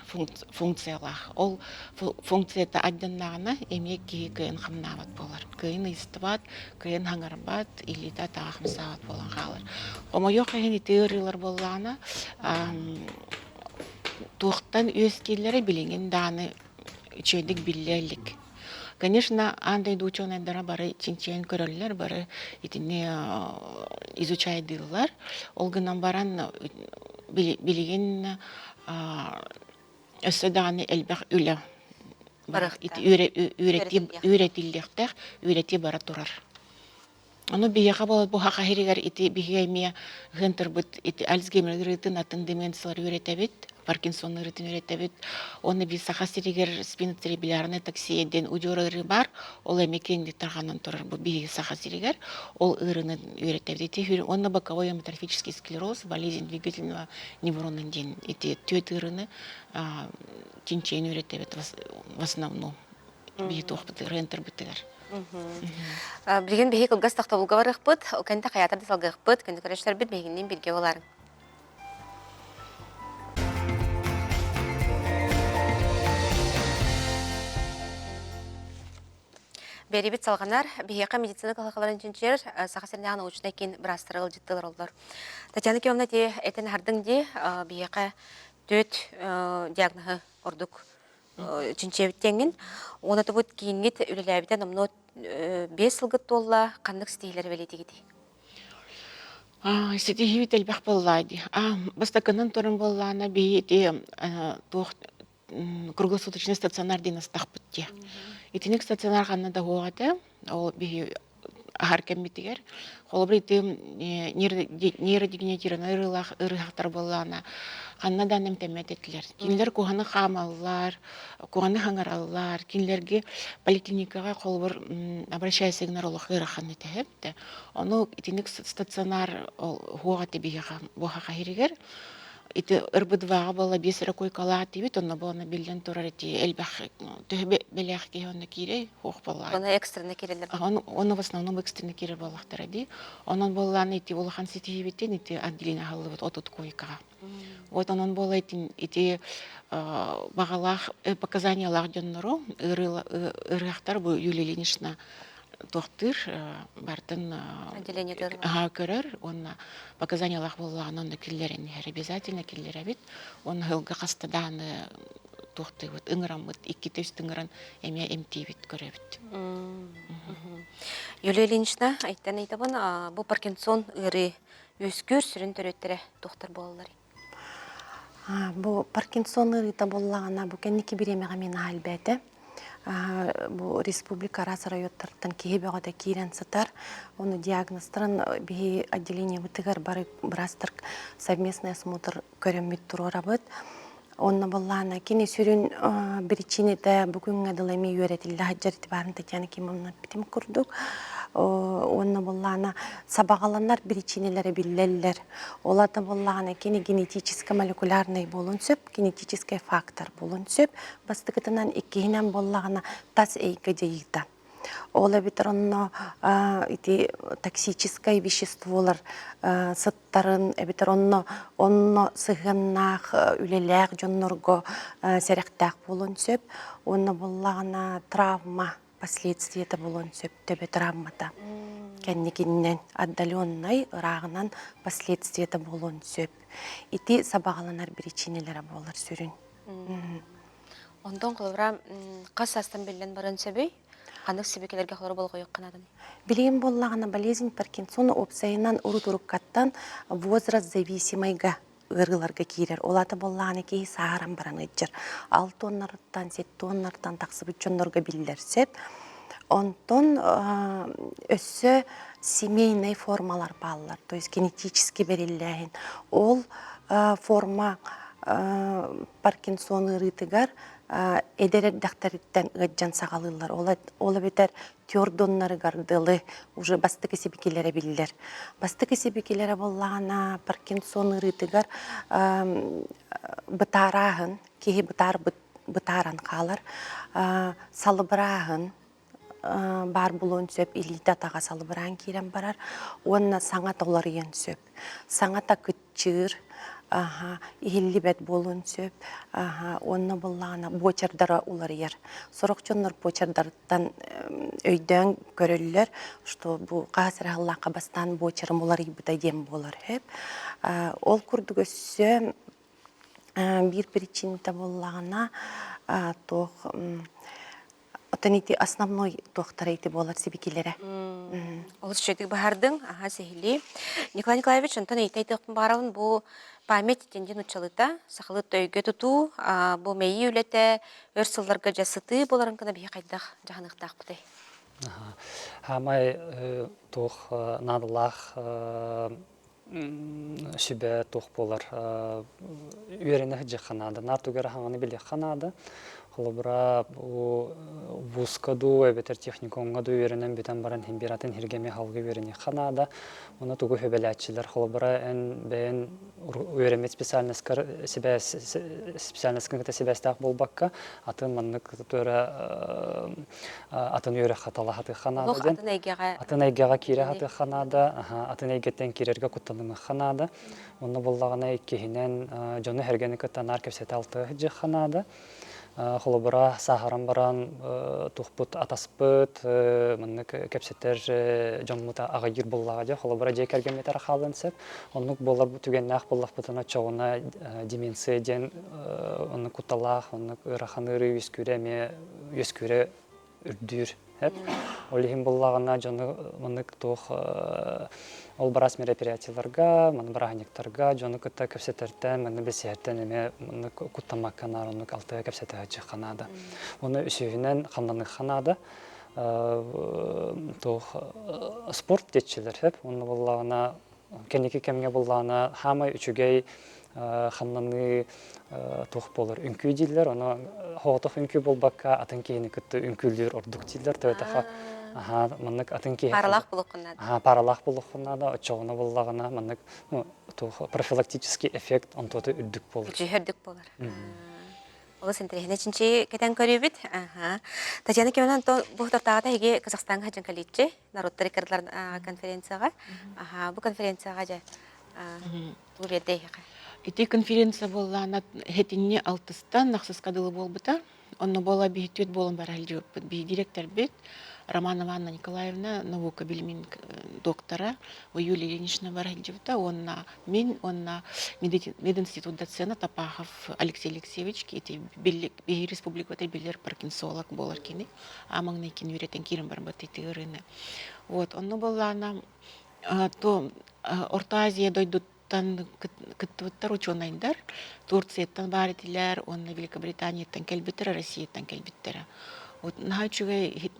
функциялаах. Ол функцията алдьаннаҕына эмиэ киһи кыайан хамнаабат буолар. Кыайан ыйыстыбат, кыайан хаҥарбат, илиитэ атаҕа хамсаабат буолан хаалар. Хомойуох иһин ити ыарыылар буоллаҕына туохтан үөскииллэрэ билигин даҕаны үчүгэйдик биллэ илик. Конечно, аан дойду учуонайдара бары чинчийэн көрөллөр, бары итини изучайдыыллар. Ол гынан баран билигин өссө даҕаны элбэх үлэ үөрэтиллиэхтээх, үөрэтии бара турар. Ону биһиэхэ буолар бу саха сиригэр ити биһиги эмиэ ыһыантырбыт ити Альцгеймер ыарыытын атын деменциялары үөрэтэбит, Паркинсон ыарыытын үөрэтэбит. Уонна биир саха сиригэр спиноцеребеллярная атаксия диэн удьуор ыарыы баар. Ол эмиэ киэҥник тарҕанан турар бу биһиги саха сиригэр. Ол ыарыыны үөрэтэбит. Ити уонна боковой амиотрофический склероз, болезнь двигательного неврона диэн ити түөрт ыарыыны чинчийэн үөрэтэбит в основном. Биһи туохпутугар, ыантырбытыгар. Билигин биһи кылгас тохтобулга барыахпыт, ол кэннэ хайаатар да салгыахпыт, күндү көрөөччүлэрбит биһигинниин бииргэ буолаарыҥ. Биэриибит салҕанар. Биһиэхэ медицина кыһалҕаларын чинчийэр Саха сиринээҕи научнай киин быраастара ыалдьыттыылар оллор. Татьяна Кимовна ти этэн аһардыҥ дии, биһиэхэ түөрт диагноһы ордук чинчийэбит диэҥҥин. Уонна тобут кииҥҥит үлэлээбитэ номнуо 5 сылгыт туолла. Ханнык ситиһиилэри бэлиэтиигитий? Ситиһиибит элбэх буолла дии. Бастакынан туран буоллаҕына биһи ити туох круглосуточный стационар диэн астахпыт дии. Итинник стационар ханна да суох этэ. Ол биһи аһар кэммитигэр холобур ити нейродегенеративнай ыарыылаах ыарыһахтар буоллаҕына ханна да эмтэммэт этилэр. Кинилэр куһаны хаамаллар, куһаны хаҥараллар. Кинилэргэ поликлиникаҕа холобур обращайся гынар олох ыарахан этэ эбит. Ону итинник стационар суох этэ биһиэхэ буоха иһигэр Ити РБ2-ҕа буолла биэс эрэ куойкалаах диибит, онно буолна биллэн турар ити элбэх төһө бэлээх киһи онно киирэй, суох буоллаҕа. Ону экстренно киирэллэр. Ону в основном экстренно киирэр буоллахтара дии. Онон буоллаан ити улахан ситиһиибитин ити отделение аһыллыбыт 30 куойкаҕа. Вот онон буола ити баҕалаах показаниялаах дьоннору ыарыһахтар бу Юлия Ильинична туохтыыр бартын көрөр уонна показаниялаах буоллаҕына онно киллэрэн иһэр обязательно киллэрэбит уонна сылга хаста даҕаны туохтуубут ыҥыраммыт иккитэ үстэ ыҥыран эмиэ эмтиибит көрөбүт Юлия Ильинична айттан ыйтабын бу Паркинсон ыарыы үөскүүр сүрүн төрүөттэрэ туохтар буолалларый Бу Паркинсон ыарыыта буоллаҕына, бу кэнники бириэмэҕэ мин аһа элбээтэ. Бу республика араас райоттарыттан киһи бөҕөтө киирэн сытар. Ону диагнозтарын биһи отделениебытыгар бары быраастар совместный осмотр көрөммүт туруорабыт. Онно буоллаҕына кини сүрүн биричиинэтэ бу күҥҥэ дылы эмиэ үөрэтиллэ сылдьар ити баарын Татьяна Кимовна эппитим курдук. Уонна буоллаҕына сабаҕаланар биричиинэлэрэ биллэллэр. Ол ата буоллаҕына кини генетически молекулярнай буолуон сөп, генетическэй фактор буолуон сөп. Бастакытынан, иккиһинэн буоллаҕына тас эйгэ дьайыыта. Ол эбэтэр онно ити токсическай веществолар сыттарын эбэтэр онно онно сыһыаннаах үлэлээх дьоннорго сэрэхтээх буолуон сөп. Уонна буоллаҕына травма последствиета буолуон сөп төбө травмата. Кэнникиннэн отдаленнай ырааҕынан последствиета буолуон сөп. Ити сабаҕаланар биричиинэлэрэ буолар сүрүн. Онтон холобура хас саастан биллэн баран сөбүй? Ханнык сибикилэргэ холоро болҕойуохха нааданы? Билигин буоллаҕына болезнь Паркинсона уопсайынан урут-уруккаттан возраст зависимайга ыарыыларга киирэр. Ол аата буоллаҕына киһи сааһыран баран ыалдьар. Алтыоннарыттан, сеттуоннартан тахсыбыт дьоннорго биллэр сөп. Онтон өссө семейнай формалар бааллар, то есть генетически бэриллээһин. Ол форма Паркинсон ыарыытыгар эдэр эрдэхтэриттэн ыалдьан саҕалыыллар. Ол эбэтэр твердоннарыгар дылы уже бастакы сибикилэрэ биллэр. Бастакы сибикилэрэ буоллаҕына Паркинсон ыарыытыгар бытаарааһын, киһи бытаарбыт бытааран хаалар, салыбырааһын баар буолуон сөп, илиитэ-атаҕа салыбыраан киирэн барар уонна саҥа толоруйан сөп. Саҥата кыччыыр, иһиллибэт буолуон сөп уонна буоллаҕына буочардара уларыйар. Сорох дьоннор буочардарыттан өйдөөн көрөллөр, что бу хаас эрэ сыллаахха бастаан буочарым уларыйбыта диэн буолар сөп. Ол курдук өссө биир причината буоллаҕына туох Оттон ити основной туохтара ити буолар сибикилэрэ. Олус үчүгэйдик баһардыҥ, аһа сиһилии. Николай Николаевич, онтон ыйытыахпын баҕарабын бу память диэн нуччалыта, сахалыы өйгө тутуу, бу мэйии үлэтэ өр сылларга дьэ сытыы буоларын гына биһи хайдах дьаһаныахтаахпытый? Хаамай туох наадалаах сүбэ туох буолар үөрэнэ сылдьыахха наада наар тугу эрэ хаҥаны билиэххэ наада холобура бу вузка дуу эбэтэр техникумҥа дуу үөрэнэн бүтэн баран иһин биир атын сиргэ эмиэ салгыы үөрэниэххэ наада уонна тугу сүбэлээччилэр холобура эн бэйэн үөрэммит специальноскар сибээс специальноскын кытта сибээстээх буолбакка атын маннык туора атын үөрэххэ талаһатыахха наада диэн. Атын эйгэҕэ атын эйгэҕэ киирэ сатыахха наада, атын эйгэттэн киирэргэ куттанымыахха наада. Онно буллаҕына иккиһинэн дьону-сэргэни кытта наар кэпсэтэ алтыа сылдьыахха наада. Холобура, сааһыран баран тухпут атаспыт, маннык кэпсэтэр дьоммут аҕыйыыр буоллаҕа дьэ, холобура дьиэ кэргэммит эрэ хаалыан сөп. Оннук буолар түгэннээх буоллахпытына оччоҕуна деменция диэн оннук кутталаах, оннук ыарахан ыарыы үөскүүрэ эмиэ үөскүүрэ үрдүүр. Ол иһин буллаҕына дьону маннык туох ол бараас мероприятиеларга, маны бырааһынньыктарга дьону кытта кэпсэтэртэн, манна билсиһэртэн эмиэ маннык куттаммакка наар оннук алтыга кэпсэтэ наада. Уонна үсүһүнэн хамнаныахха наада. Туох спорт диэччилэр сөп. Уонна буоллаҕына кэнники кэмҥэ буллаҕына хаамай үчүгэй хамнаныы туох буолар үҥкүү дииллэр ону соҕотох үҥкүү буолбакка атын киһини кытта үҥкүүлүүр ордук дииллэр төбөтөхө аһаа маннык атын киһи паралаах буолуоххун наада аһаа паралаах буолуоххун наада оччоҕуна буллаҕына маннык ну туох профилактический эффект онтуота үрдүк буолар үчүгэй үрдүк буолар Олус интэриэһинэй чинчи кэтэн көрүүбүт. Татьяна Кимовна, бу тартааҕыта эһиги Казахстаҥҥа сылдьан кэлииччи, народтар иккардылар конференцияҕа. Бу конференцияҕа дьэ тугу биэрдэ эһиэхэ? Ити конференция буоллаана хэтинни алтыстан ахсыска дылы буолбута. Онно буола биһи буолан бара сылдьыбыппыт. Биһи директорбит Романова Анна Николаевна наука билимин доктора Юлия Ильинична бара сылдьыбыта. Уонна мин уонна мединститут доцена Тапахов Алексей Алексеевич ити биһи республиката биллэр паркинсолог буолар кини. Аамаҥнай кини үөрэтэн киирэн барбыт ити ыарыыны. Вот, онно буоллаана то Орто Азия дойдуттан кыттыбыттар учуонайдар Турцияттан баар этилэр уонна Великобританияттан кэлбиттэр, Россияттан кэлбиттэрэ. Вот наһаа үчүгэй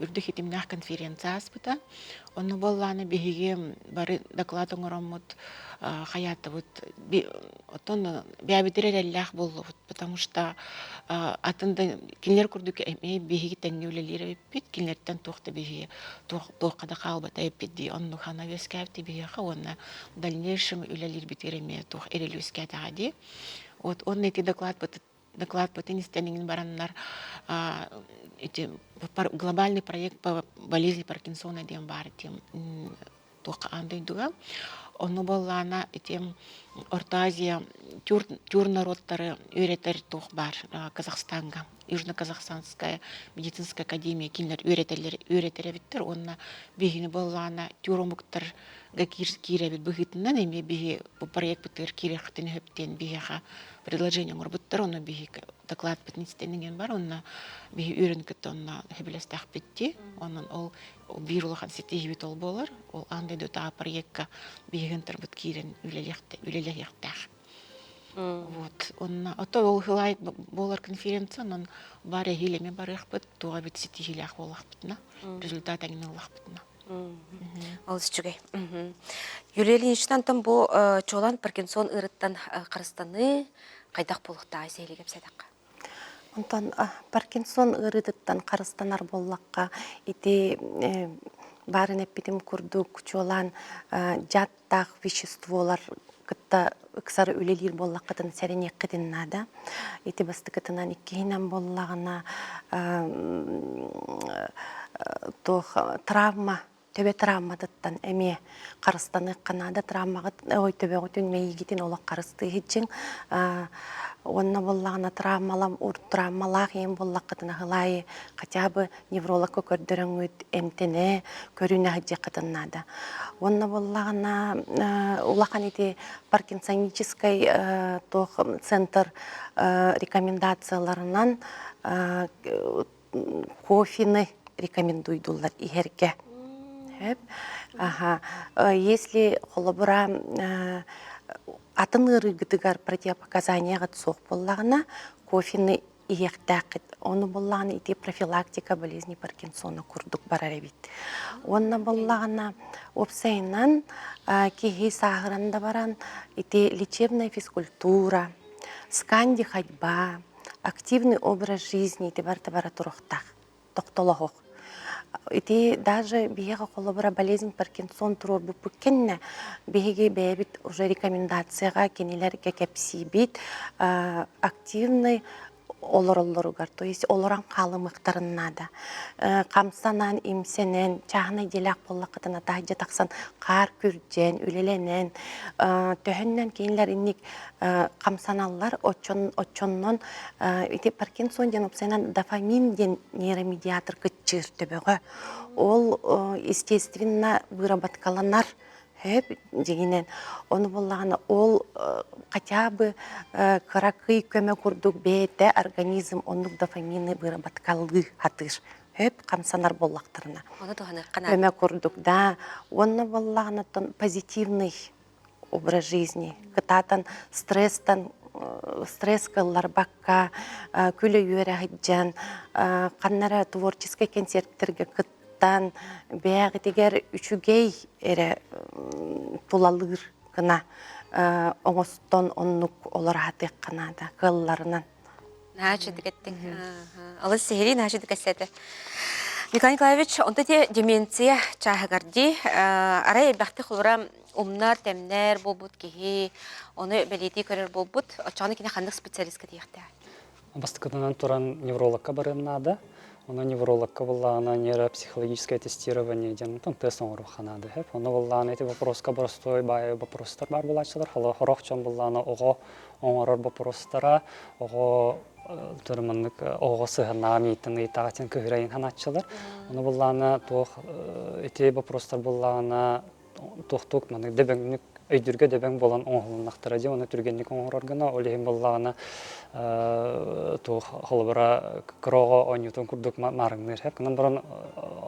үрдүк хитимнээх конференция ааспыта. Онно буоллаана биһиги бары доклад оҥороммут хайаатыбыт оттон бэйэбитигэр эрэллээх буоллубут, потому что атын да кинилэр курдук эмиэ биһиги тэҥҥэ үлэлиир эбиппит, кинилэртэн туох да биһиги туохха да хаалбата эбиппит дии оннук хана үөскээбит биһиэхэ уонна дальнейшем үлэлиирбитигэр эмиэ туох эрэл үөскээтэҕэ дии. Вот уонна ити докладпыт докладпытын истэн иҥин бараннар ити глобальный проект по болезни Паркинсона диэн баар этим туохха аан дойдуга. Ону буоллаана ити Орто Азия тюр норуоттары үөрэтэр туох баар Казахстаҥҥа Южно-Казахстанская медицинская академия кинилэр үөрэтэллэр үөрэтэр эбиттэр уонна биһини буоллаана тюр омуктарга киирэбит быһыытынан эмиэ биһи бу проекпытыгар киириэххитин сөп диэн биһиэхэ предложение оҥорбуттар онно биһи докладпытын истэн иҥэн бар онно биһи үөрэн кытта онно сөбүлэстэхпит дии онон ол биир улахан ситиһиибит ол буолар ол аан дойдутааҕы проекка биһиги ынтарбыт киирэн үлэлэһиэхтээх вот онно ото ол хылай буолар конференция онон бар эһиил эмиэ барыахпыт туох эбит ситиһиилээх буоллахпытына результат эҥин ыллахпытына Олус үчүгэй. Юлия Ильинична антон бу чуолаан Паркинсон ыарыттан харыстаныы хайдах буолуохтааҕый сэһэлии кэпсээтэххэ? Онтон Паркинсон ыарыытыттан харыстанар буоллахха, ити баарын эппитим курдук чуолаан дьааттаах веществолар кытта ыксары үлэлиир буоллаххытын сэрэниэххитин наада. Ити бастакытынан иккиһинэн буоллаҕына туох травма төбө травматыттан эмиэ харыстаныахха наада травмаҕыт ой төбөҕүтүн мэйиигитин олох харыстыы сылдьыҥ уонна буоллаҕына травмалам травмалаах ийэм буоллаххытына аһылаайы хотя бы неврологка көрдөрөҥҥүт эмтэнэ көрүнэ сылдьыаххытын наада уонна буоллаҕына улахан ити паркинсоническай туох центр рекомендацияларынан кофены рекомендуйдуллар иһэргэ. Аха. Если холобура атын ыарыыгытыгар противопоказанияҕыт суох буоллаҕына, кофены иһиэхтээххит. Ону буоллаҕына ити профилактика болезни Паркинсона курдук барар эбит. Уонна буоллаҕына уопсайынан киһи сааһыран да баран ити лечебная физкультура, сканди ходьба, активный образ жизни ити барыта бара туруохтаах тохтолоһуох ити даже биһиэхэ холобура болезнь Паркинсон туруорбуппут кэннэ биһиги бэйэбит уже рекомендацияҕа кинилэргэ кэпсиибит активный олороллоругар то есть олорон хаалымыахтарын наада хамсанан имсэнэн чааһынай дьиэлээх буоллаххытына таһырдьа тахсан хаар күрдьэн үлэлэнэн төһөннөн кинилэр инник хамсаналлар оччоннон ити Паркинсон диэн уопсайынан дофамин диэн нейромедиатор кыччыыр төбөҕө ол естественно выработкаланар сөп дьиҥинэн ону буоллаҕына ол хотя бы кыракый көмө курдук бэйэтэ организм оннук дофамины выработкалыы сатыыр сөп хамсанар буоллахтарына көмө курдук да уонна буоллаҕына позитивный образ жизни кытаатан стресстан стресс ылларбакка күлэ-үөрэ сылдьан ханна эрэ творческай концерттергэ кыттан бэйэҕитигэр үчүгэй эрэ тулалыыр гына оҥостон оннук олоро сатыахха наада кыалларынан Наһаа үчүгэй эттиҥ. Алыс сиһилии наһаа үчүгэй кэпсээтэ. Николай Николаевич, онто те деменция чааһыгар дии, арай элбэхтик холура умнар, тэмнэр буолбут киһи, ону бэлиэтии көрөр буолбут, оччоҕуна кини ханнык специалистка тиийиэхтээх? Бастакытынан туран неврологка барыан наада. Онон неврологка буллаҕына нейропсихологическое тестирование диэн онтон тест оҥоруохха наада сөп. Ону буллаҕына ити вопроска боростуой баайы вопростар баар буолааччылар. Хорох дьон буллаҕына оҕо оҥорор боппуруостара оҕо маннык оҕоҕо сыһыаннаҕа мииттэн ыйытаҕа диэн кыһырайын санааччылар. Ону буллаҕына туох ити боппуруостар буллаҕына туохтук маннык дөбөҥнүк өйдүүргэ дөбөҥ буолан оҥоһулуннахтара дии уонна түргэнник оҥорор гына ол иһин буоллаҕына туох холобура кыра оҕо оонньуутун курдук маарыҥныыр сөп гынан баран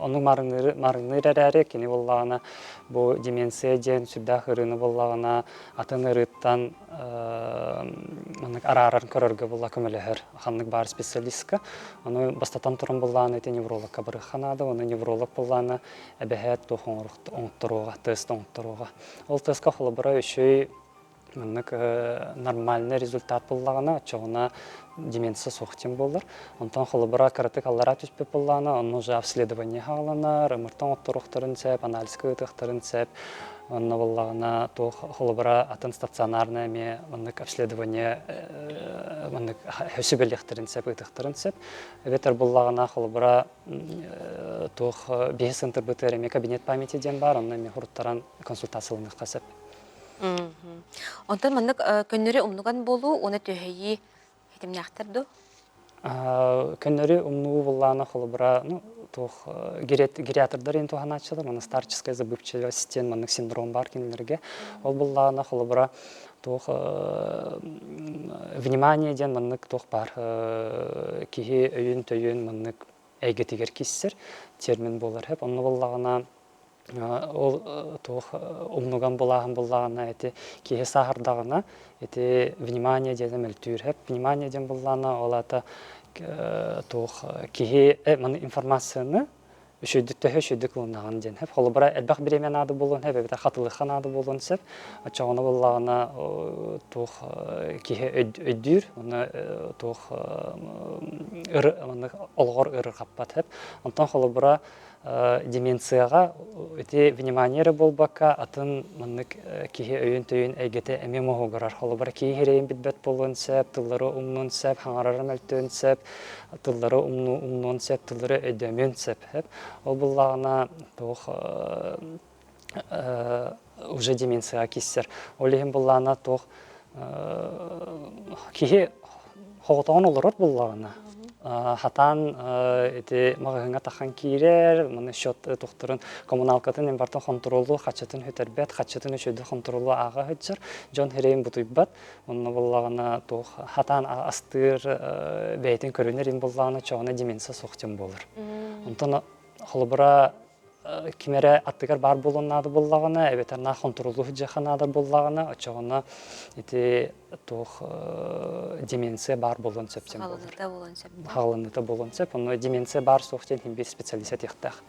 оннук маарыҥныыр маарыҥныыр эрээри кини буоллаҕына бу деменция диэн сүрдээх ыарыыны буоллаҕына атын ыарыыттан маннык арааран көрөргө буолла көмөлөһөр ханнык баар специалистка. Ону бастатан туран буллааны ити неврологка барыахха наада. Ону невролог буллааны эбэһээт туох оҥотторуоҕа, тест оҥотторуоҕа. Ол тестка холобура үчүгэй маннык нормальный результат буллаҕына, оччоҕуна деменция суох диэн буолар. Онтон холобура кыратык аллараа түспүт буоллаҕына, онно уже обследование хааланар, ымыртан отторуохтарын сөп, анализка ыытыахтарын сөп. Онно буоллаҕына туох холобура атын стационарное эмиэ маннык обследование маннык сүбэлиэхтэрин сөп, ыытыахтарын сөп. Эбэтэр буоллаҕына холобура туох биһи сынтырбытыгар эмиэ кабинет памяти диэн баар, онно эмиэ хуруттаран консультацияланыахха сөп. Онтон маннык көннөрү умнуган буолуу уонна түһэйии Хитимнээхтэр дуу? Көннөрү умнуу буллаана холобура, ну, туох гериатрдар ин туһанааччылар, манна старческая забывчивость диэн маннык синдром бар кинилэргэ. Ол буллаана холобура туох внимание диэн маннык туох бар киһи өйүн-төйүн маннык эйгэтигэр киссэр термин буолар. Онно буллаҕына Ол туох умнуган булааһын буллаҕына ити киһи сааһырдаҕына ити внимание диэн мөлтүүр һэп внимание диэн буллаҕына ол аата туох киһи маны информацияны үчүгдүк төһө үчүгдүк ылынаҕын диэн һэп холобура элбэх бириэмэ наада буолуон сөп эбэтэр хатылыахха наада буолуон сөп оччоҕуна буллаҕына туох киһи өйдүүр уонна туох олоҕор ыарырҕаппат һэп онтон холобура деменцияҕа ити внимание эрэ буолбакка, атын маннык киһи өйүн-төйүн эйгэтэ эмиэ моһуогурар. Холобура, киһи иһирэйин билбэт буолуон сөп, тыллары умнуон сөп, хаҥарара мөлтүөн сөп, тыллары умнуон сөп, тыллары өйдөмүөн сөп. Ол буллаҕына туох уже деменцияҕа киирсэр. Ол иһин буллаҕына туох киһи хоҕотоҕун олорор буллаҕына хатаан ити маҕаһыыҥҥа тахан киирэр, маны счет тухтарын коммуналкатын импортын хонтуруолу хаччытын сүтэрбэт, хаччытын үчүгэй хонтуруолу ааҕа сылдьар, дьон ирэйин бутуйбат. Онно буллаҕына туох хатаан астыыр бэйэтин көрүнэр им буллаҕына чоҕуна деменция суох дьон буолар. Онтон холобура ким эрэ аттыгар баар буолуон наада буоллаҕына, эбэтэр наах хонтуруоллуу сылдьыахха наада буоллаҕына, оччоҕуна ити туох деменция баар буолуон сөп диэн буолар. Хаалыныыта буолуон сөп. Хаалыныыта буолуон сөп. Онно деменция баар суох диэн биир специалист этиэхтээх.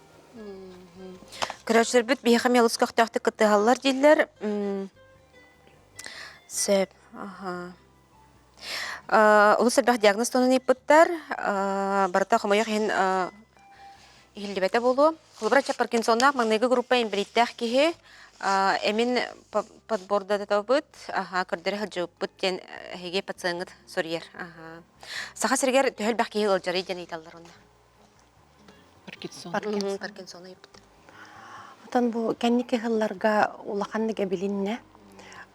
Көрөөччүлэрбит биһиэхэ мелус көхтөөхтүк кыттыһаллар дииллэр. Сөп. Аха. Олус элбэх диагноз туһунан ыйыппыттар. Барыта хомойуох иһин иһиллибэтэ буолуо. Холобура, Паркинсоннаах маҥнайгы группа инбэлииттээх киһи эмин подбордатабыт, көрдөрө сылдьыбыппыт диэн эһиги пациеҥҥыт суруйар. Саха сиригэр төһө элбэх киһи ыалдьарый диэн ыйыталлар онно. Паркинсон. Паркинсон ыйыппыт. Отон бу кэнники сылларга улаханнык эбилиннэ.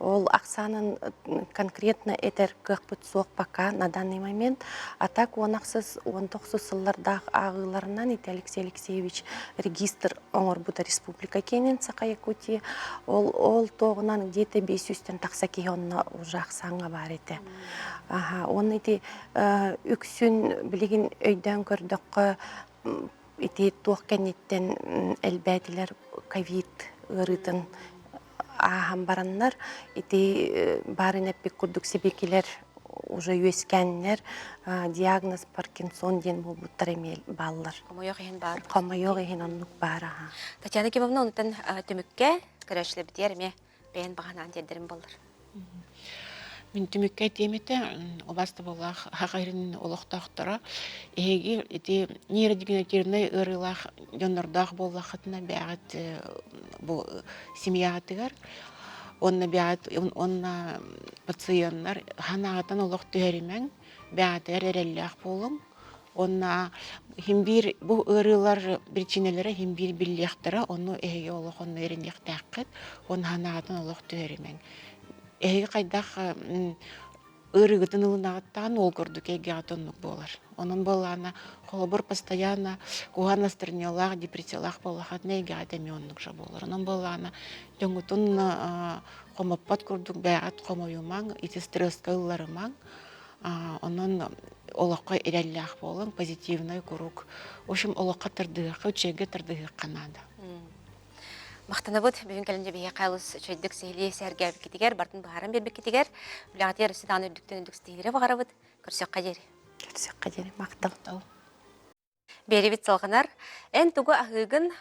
Ол ахсаанын конкретно этэр кыахпыт суох пока на данный момент. А так уон ахсыс, уон тохсус сыллардаах ааҕыыларынан ити Алексей Алексеевич регистр оҥорбута республика киэнин Саха Якутии. Ол, ол туоҕунан где-то 500-тэн тахса киһи онно уже ахсааҥҥа баар этэ. Аха, уонна ити үксүн билигин өйдөөн көрдөххө ити туох кэнниттэн элбээтилэр ковид ыарыытын ааһан бараннар ити баарын эппит курдук сибикилэр уже үөскээннэр диагноз Паркинсон диэн буолбуттар эмиэ бааллар. Хомойуох иһин баар. Хомойуох иһин оннук баар аха. Татьяна Кимовна онтон түмүккэ көрөөччүлэрбитигэр эмиэ бэйэн баҕанаан тиэрдэрим буоллар. Мин түмүккэ этиэм этэ, убаастабыллаах Саха сирин олохтоохторо, эһиги ити нейродегенеративнай ыарыылаах дьоннордоох буоллаххытына бэйэҕит бу семьяҕытыгар уонна бэйэҕит уонна пациеннар санааҕытын олох түһэримэҥ, бэйэҕитигэр эрэллээх буолуҥ. Уонна иһин биир бу ыарыылар причинэлэрэ иһин биир биллиэхтэрэ, ону эһиги олох онно эрэниэхтээххит уонна санааҕытын олох түһэримэҥ. Эһиги хайдах ыарыыгытын ылынаҕыттаан ол курдук эйгэҕит оннук буолар. Онон буоллаҕына, холобур, постоянно куһаҕан настроениелаах, депрессиялаах буоллаххытына эйгэҕит эмиэ оннук же буолар. Онон буоллаҕына, дьоҥҥутун хомоппот курдук бэйэҕит хомойумаҥ, ити стресскэ ылларымаҥ. Онон олоххо эрэллээх буолуҥ, позитивнай куруук. В общем, олоххо тардыһыахха, үчүгэйгэ тардыһыахха наада. Махтанабыт бүгүн кэлин биһиэхэ олус үчүгэйдик сиһилии сэһэргээбиккитигэр, бартын быһааран биэрбиккитигэр, үлэҕитигэр өссө даҕаны үрдүктэн үрдүк ситиһиилэри баҕарабыт. Көрсүөххэ диэри. Көрсүөххэ диэри. Махтал. Биэрэбит салҕанар. Эн тугу аһыыгын,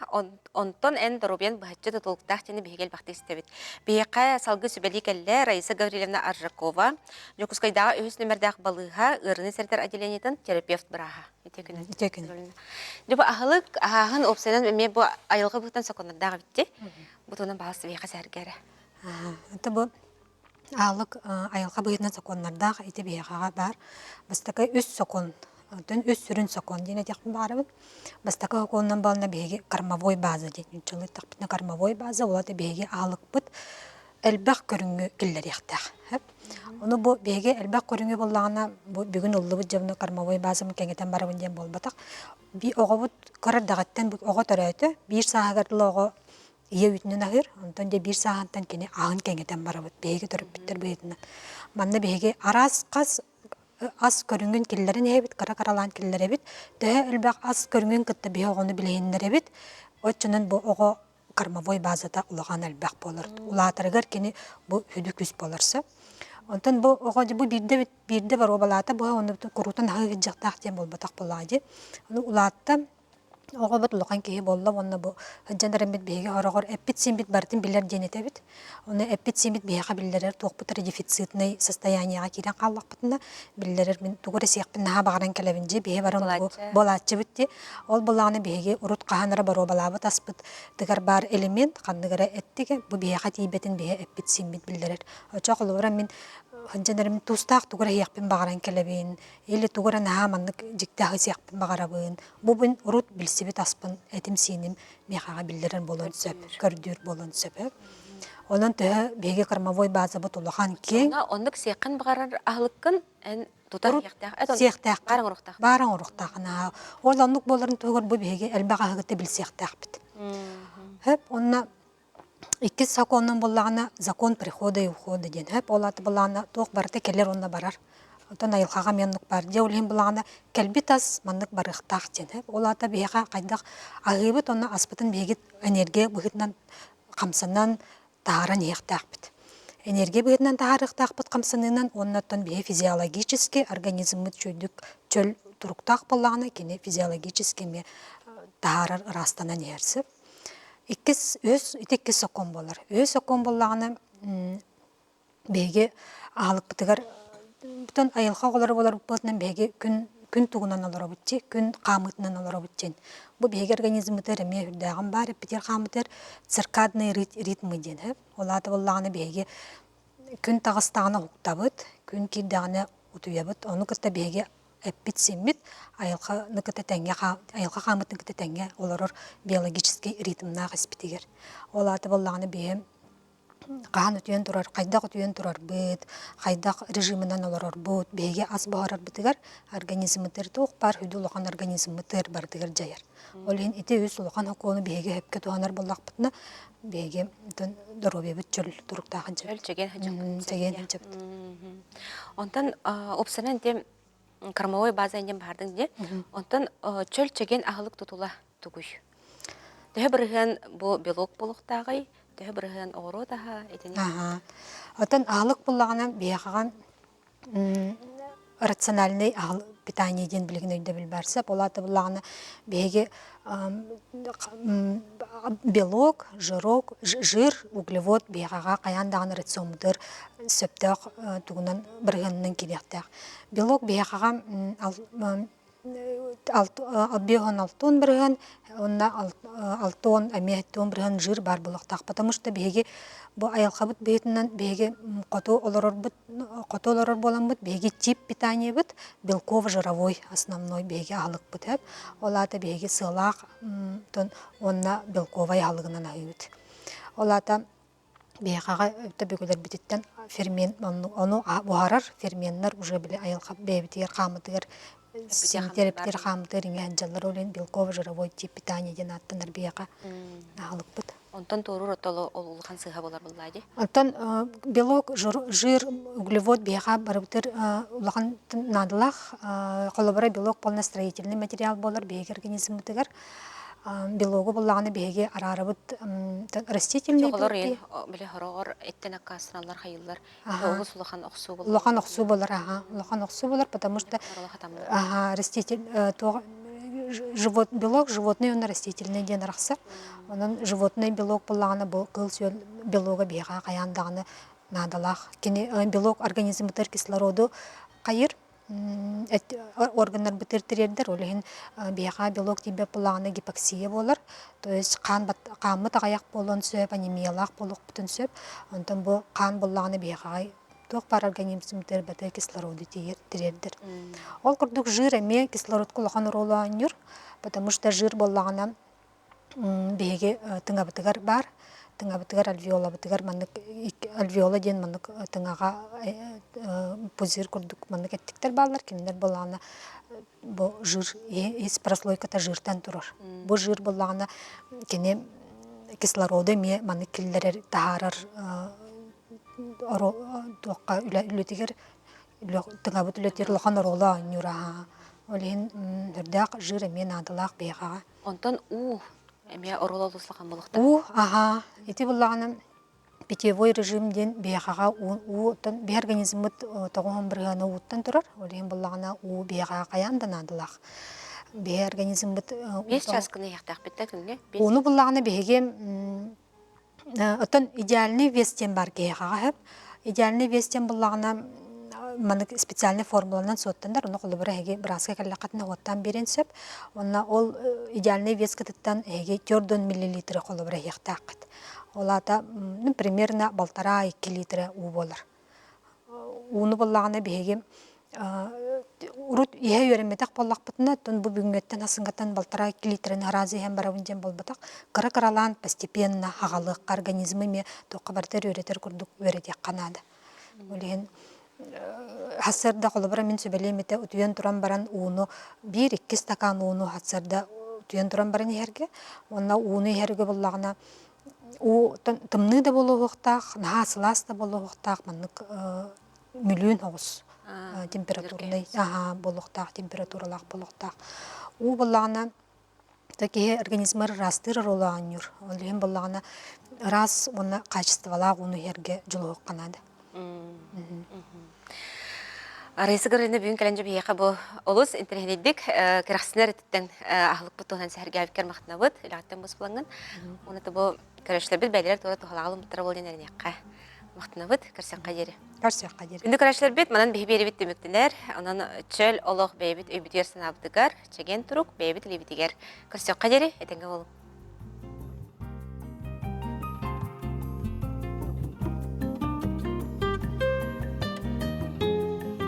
онтон эн доруобуйан быһаччы тутулуктаах диэни биһиги элбэхтик истэбит. Биһиэхэ салгыы сүбэлии кэллэ Раиса Гаврильевна Аржакова, Дьокуускайдааҕы үһүс нүмердээх балыыһа ыарыыны сэрэтэр отделениетын терапевт бырааһа. Үтүө күнүн. Үтүө күнүн. Дьэ бу аһылык, аһааһын уопсайынан эмиэ бу айылҕа быһыытынан сокуоннардаах эбит дии. Бу туһунан баҕас биһиэхэ сэһэргэ эрэ. Это бу Аалык айылҕа быһыытынан сокуоннардаах ити биһиэхэҕэ баар. Бастакы үс сокуон, онтон үс сүрүн сокуон диэн этиэхпин баҕарабын. Бастакы сокуонунан буолла биһиги кормовой база диэн нууччалыы эттэхпитинэ кормовой база, ол аата биһиги аһылыкпыт. элбэх көрүҥү киллэриэхтээх. Ону бу биһиги элбэх көрүҥү буллаҕына, бу бүгүн ыллыбыт дьону кормовой базам кэҥэтэн барабын диэн буолбатах. Би оҕобут кыра эрдэҕиттэн бу оҕо төрөөтө, биир сааһыгар дылы оҕо ийэ үүтүнэн аһыыр, онтон дьэ биир сааһыттан кини аһын кэҥэтэн барабыт биһиги төрөппүттэр быһыытынан. Манна биһиги араас хас ас көрүҥүн киллэрэн иһэбит, кыра-кыралаан киллэрэбит. Төһө элбэх ас көрүҥүн кытта биһи оҕону билиһиннэрэбит, оччонон бу оҕо кормовой базата улахан элбэх буолар. Улаатарыгар кини бу сүдү күүс буолар сөп. Онтон бу оҕо бу биирдэ биирдэ боруобалаата бу ону куруутун аһыы сылдьыахтаах диэн буолбатах буоллаҕа дии. Ону улаатта Оҕобут улахан киһи буолла уонна бу сылдьан эрэммит биһиги хороҕор эппит-сииммит барытын билэр диэн этэбит. Ону эппит-сииммит биһиэхэ биллэрэр туохпут эрэ дефицитнэй состояниеҕа киирэн хааллахпытына биллэрэр мин тугу эрэ сиэхпин наһаа баҕаран кэлэбин дии биһи баран буолааччыбыт дии. Ол буоллаҕына биһиги урут хаһан эрэ боруобалаабыт аспыт тыгар баар элемент ханнык эрэ эттигэ бу биһиэхэ тиийбэтин биһи эппит-сииммит биллэрэр. Оччо холобура мин сылдьан эрэммин туустаах тугу эрэ иһиэхпин баҕаран кэлэбин или тугу эрэ наһаа маннык дьикти аһы сиэхпин баҕарабын Бу мин урут билсибит аспын этим-сииним миэхэҕэ биллэрэр буолуон сөп, көрдүүр буолуон сөп. Онон төһө биһиги кормовой базабыт улахан киэҥ. Оннук сиэххин баҕарар аһылыккын эн тутар сиэхтээх. Сиэхтээх. Баар оҥоруохтаах. Баар оҥоруохтаах. Ол оннук буоларын туһугар бу биһиги элбэх аһыгыты билсиэхтээхпит. Хөп, онно Иккис сокуонунан буоллаҕына, закон прихода и ухода диэн сөп. Ол аата буоллаҕына, туох барыта кэлэр уонна барар. Оттон айылҕаҕа эмиэ оннук баар. Дьэ, ол иһин буоллаҕына, кэлбит ас маннык барыахтаах диэн сөп. Ол аата биһиэхэ хайдах аһыыбыт уонна аспытын биһиги энергия быһыытынан хамсанан таһааран иһиэхтээхпит. Энергия быһыытынан таһаарыахтаахпыт хамсаныынан уонна оттон биһи физиологически организммыт чөлдүк чөл туруктаах буоллаҕына, кини физиологически эмиэ таһаарар ыраастанан иһэр сөп. Иккис, үһүс, ити иккис сокуон буолар. Үһүс сокуон буоллаҕына, биһиги аһылыкпытыгар бүтүн айылҕа оҕолоро буоларбытынан биһиги күн күн тугунан олоробут дии, күн хаамыытынан олоробут диэн. Бу биһиги организммытыгар эмиэ үрдээҕин баар, эппитигэр хааммытыгар циркадные ритмы диэн сөп. Ол аата буоллаҕына биһиги күн таҕыстаҕына уһуктабыт, күн киирдэҕинэ утуйабыт. Ону кытта биһиги эппит-симмит айылҕаны кытта тэҥҥэ айылҕа хаамыытын кытта тэҥҥэ олорор биологическай ритмнаах испитигэр. Ол аата буоллаҕына биһи хаһан утуйан турар, хайдах утуйан турарбыт, хайдах режимынан олорорбут, биһиги ас буһарарбытыгар организммытыгар туох баар сүдү улахан организммытыгар барытыгар дьайар. Ол иһин ити үс улахан сокуону биһиги сөпкө туһанар буоллахпытына, биһиги доруобуйабыт чөл туруктаах Чөл чэгиэн сылдьабыт. Онтон уопсанан ити кормовой база диэн баһардыҥ дии. Онтон чөл чэгиэн аһылык тутула тугуй? Төһө бырыһыан бу белок буолуохтааҕый? Төһө бырыһыан оҕуруот аһа итини? Оттон аһылык буллаҕына биһиэхэҕэ рациональный питание диэн билигин өйдөбүл баар сөп. Ол аата буллаҕына биһиги белок, жирок, жир, углевод биһиэхэҕэ хайаан даҕаны рациоммутугар сөптөөх тугунан бырыһыанынан киириэхтээх. Белок биһиэхэҕэ 56 бырыһыан уонна 60 эмиэ 70 бырыһыан жир баар буолуохтаах. Потому что биһиги бу айылҕабыт быһыытынан биһиги хоту олорорбут хоту олорор буоламмыт биһиги тип питаниебыт белково-жировой основной биһиги аһылыкпыт сөп. Ол аата биһиги сыалаах уонна белковай аһылыгынан аһыыбыт. Ол аата биһиэхэҕэ өбүгэлэрбититтэн фермент ону буһарар ферменнэр уже били айылҕа бэйэбитигэр хааммытыгар синтиэрэпитигэр хааммытыгар иҥэ сылдьаллар ол иһин белково-жировой тип питания диэн ааттанар биһиэхэ аһылыкпыт. Онтон туоруур отоло ол улахан сыыһа буолар буоллаа дии. Оттон белок, жир, углевод биһиэхэ барыбытыр улахан наадалаах. Холобура белок полностроительный материал буолар биһиги организммытыгар. Белогу буллаҕына биһиги араарабыт растительный Оҕолор били хороҕор эттэн аккаастаналлар хайыллар олус улахан охсуу болар. Улахан охсуу болар, аха. Улахан охсуу болар, потому что аха, раститель туох живот белок животный уонна растительный диэн арахсар. Онон животный белок буллаҕына бу кыл-сүөл белога биһиэхэ хайаан даҕаны наадалаах. Кини белок организмытыгар кислороду хайыр, органнарбытыгар тириэрдэр, ол иһин биһиэхэ белок тиийбэт буоллаҕына гипоксия буолар, то есть хаан хааммыт аҕыйах буолуон сөп, анемиялаах буолуохпутун сөп. Онтон бу хаан буоллаҕына биһиэхэ туох баар организмтыгар бата кислороду тириэрдэр. Ол курдук жир эмиэ кислородка улахан оруолу оонньуур, потому что жир буоллаҕына биһиги тыҥабытыгар баар. тыҥабытыгар альвеолабытыгар маннык альвеола диэн маннык тыҥаҕа пузырь курдук маннык эттиктэр бааллар. Кинилэр буоллаҕына бу жир ис прослойката жиртан турар. Бу жир буоллаҕына кини кислороду эмиэ маннык киллэрэр таһаарар туохха үлэтигэр тыҥабыт үлэтигэр улахан оруолу оонньуур аһаа. Ол иһин үрдээх жир эмиэ наадалаах биһиэхэҕэ. Онтон уу эмиэ оруола олус улахан буолуохтаах. Уу аһаа ити буллаҕына питьевой режим диэн биһиэхэҕэ уу ууттан биһи организммыт тоҕуһун бырыһыана ууттан турар. Ол иһин буллаҕына уу биһиэхэҕэ хайаан да наадалаах. Биһи организммыт Биэс чааскыны иһиэхтээхпит да күҥҥэ? Ууну буллаҕына биһиги Оттон идеальный вес диэн баар киһиэхэҕэ сөп. Идеальный вес диэн буллаҕына маннык специальный формуланан суоттанар, ону холобура эһиги бырааска кэллэххитинэ уоттаан биэриэн сөп. Уонна ол идеальный вескытыттан эһиги төрдөн миллилитры холобура иһиэхтээххит. Ол аата ну, примерно полтора-икки литра уу буолар. Ууну буллаҕына биһиги урут иһэ үөрэммэтэх буоллахпытына, оттон бу бүгүҥҥэттэн асыҥҥаттан балтараа литраны араас иһэн барабын диэн буолбатах. Кыра-кыралаан постепенно аҕалыахха организмы эмиэ туохха барытыгар үөрэтэр курдук үөрэтиэххэ наада. Ол иһин сарсыарда холобура мин сүбэлиэм этэ утуйан туран баран ууну биир-икки стакан ууну сарсыарда утуйан туран баран иһэргэ уонна ууну иһэргэ буоллаҕына уу тымныы да буолуохтаах, наһаа сылаас да буолуохтаах маннык мүлүүн оҕус температурнай буолуохтаах, температуралаах буолуохтаах. Уу буоллаҕына киһи организмар ыраастыыр оруолу оонньуур. Ол иһин буоллаҕына ыраас уонна хаачыстыбалаах ууну иһэргэ дьулуһуохха наада. Раиса Гавриловна бүгүн кэлэн дьэ биһиэхэ бу олус интэриэһинэйдик кэрэхсинэр өттүттэн аһылыкпыт туһунан сэһэргээбиккэр махтанабыт, үлэҕиттэн бус булаҥҥын. Уонна бу көрөөччүлэрбит бэйэлэрэ туора туһалаах ылыммыттара буолуо диэн эрэниэххэ. Махтанабыт, көрсөххө диэри. Көрсөххө диэри. Күндү көрөөччүлэрбит, манан биһи биэрибит түмүктэнэр. Онон чөл олох бэйэбит өйбүтүгэр санаабытыгар, чэгиэн турук бэйэбит илиибитигэр. Көрсөххө диэри, этэҥҥэ буолуҥ.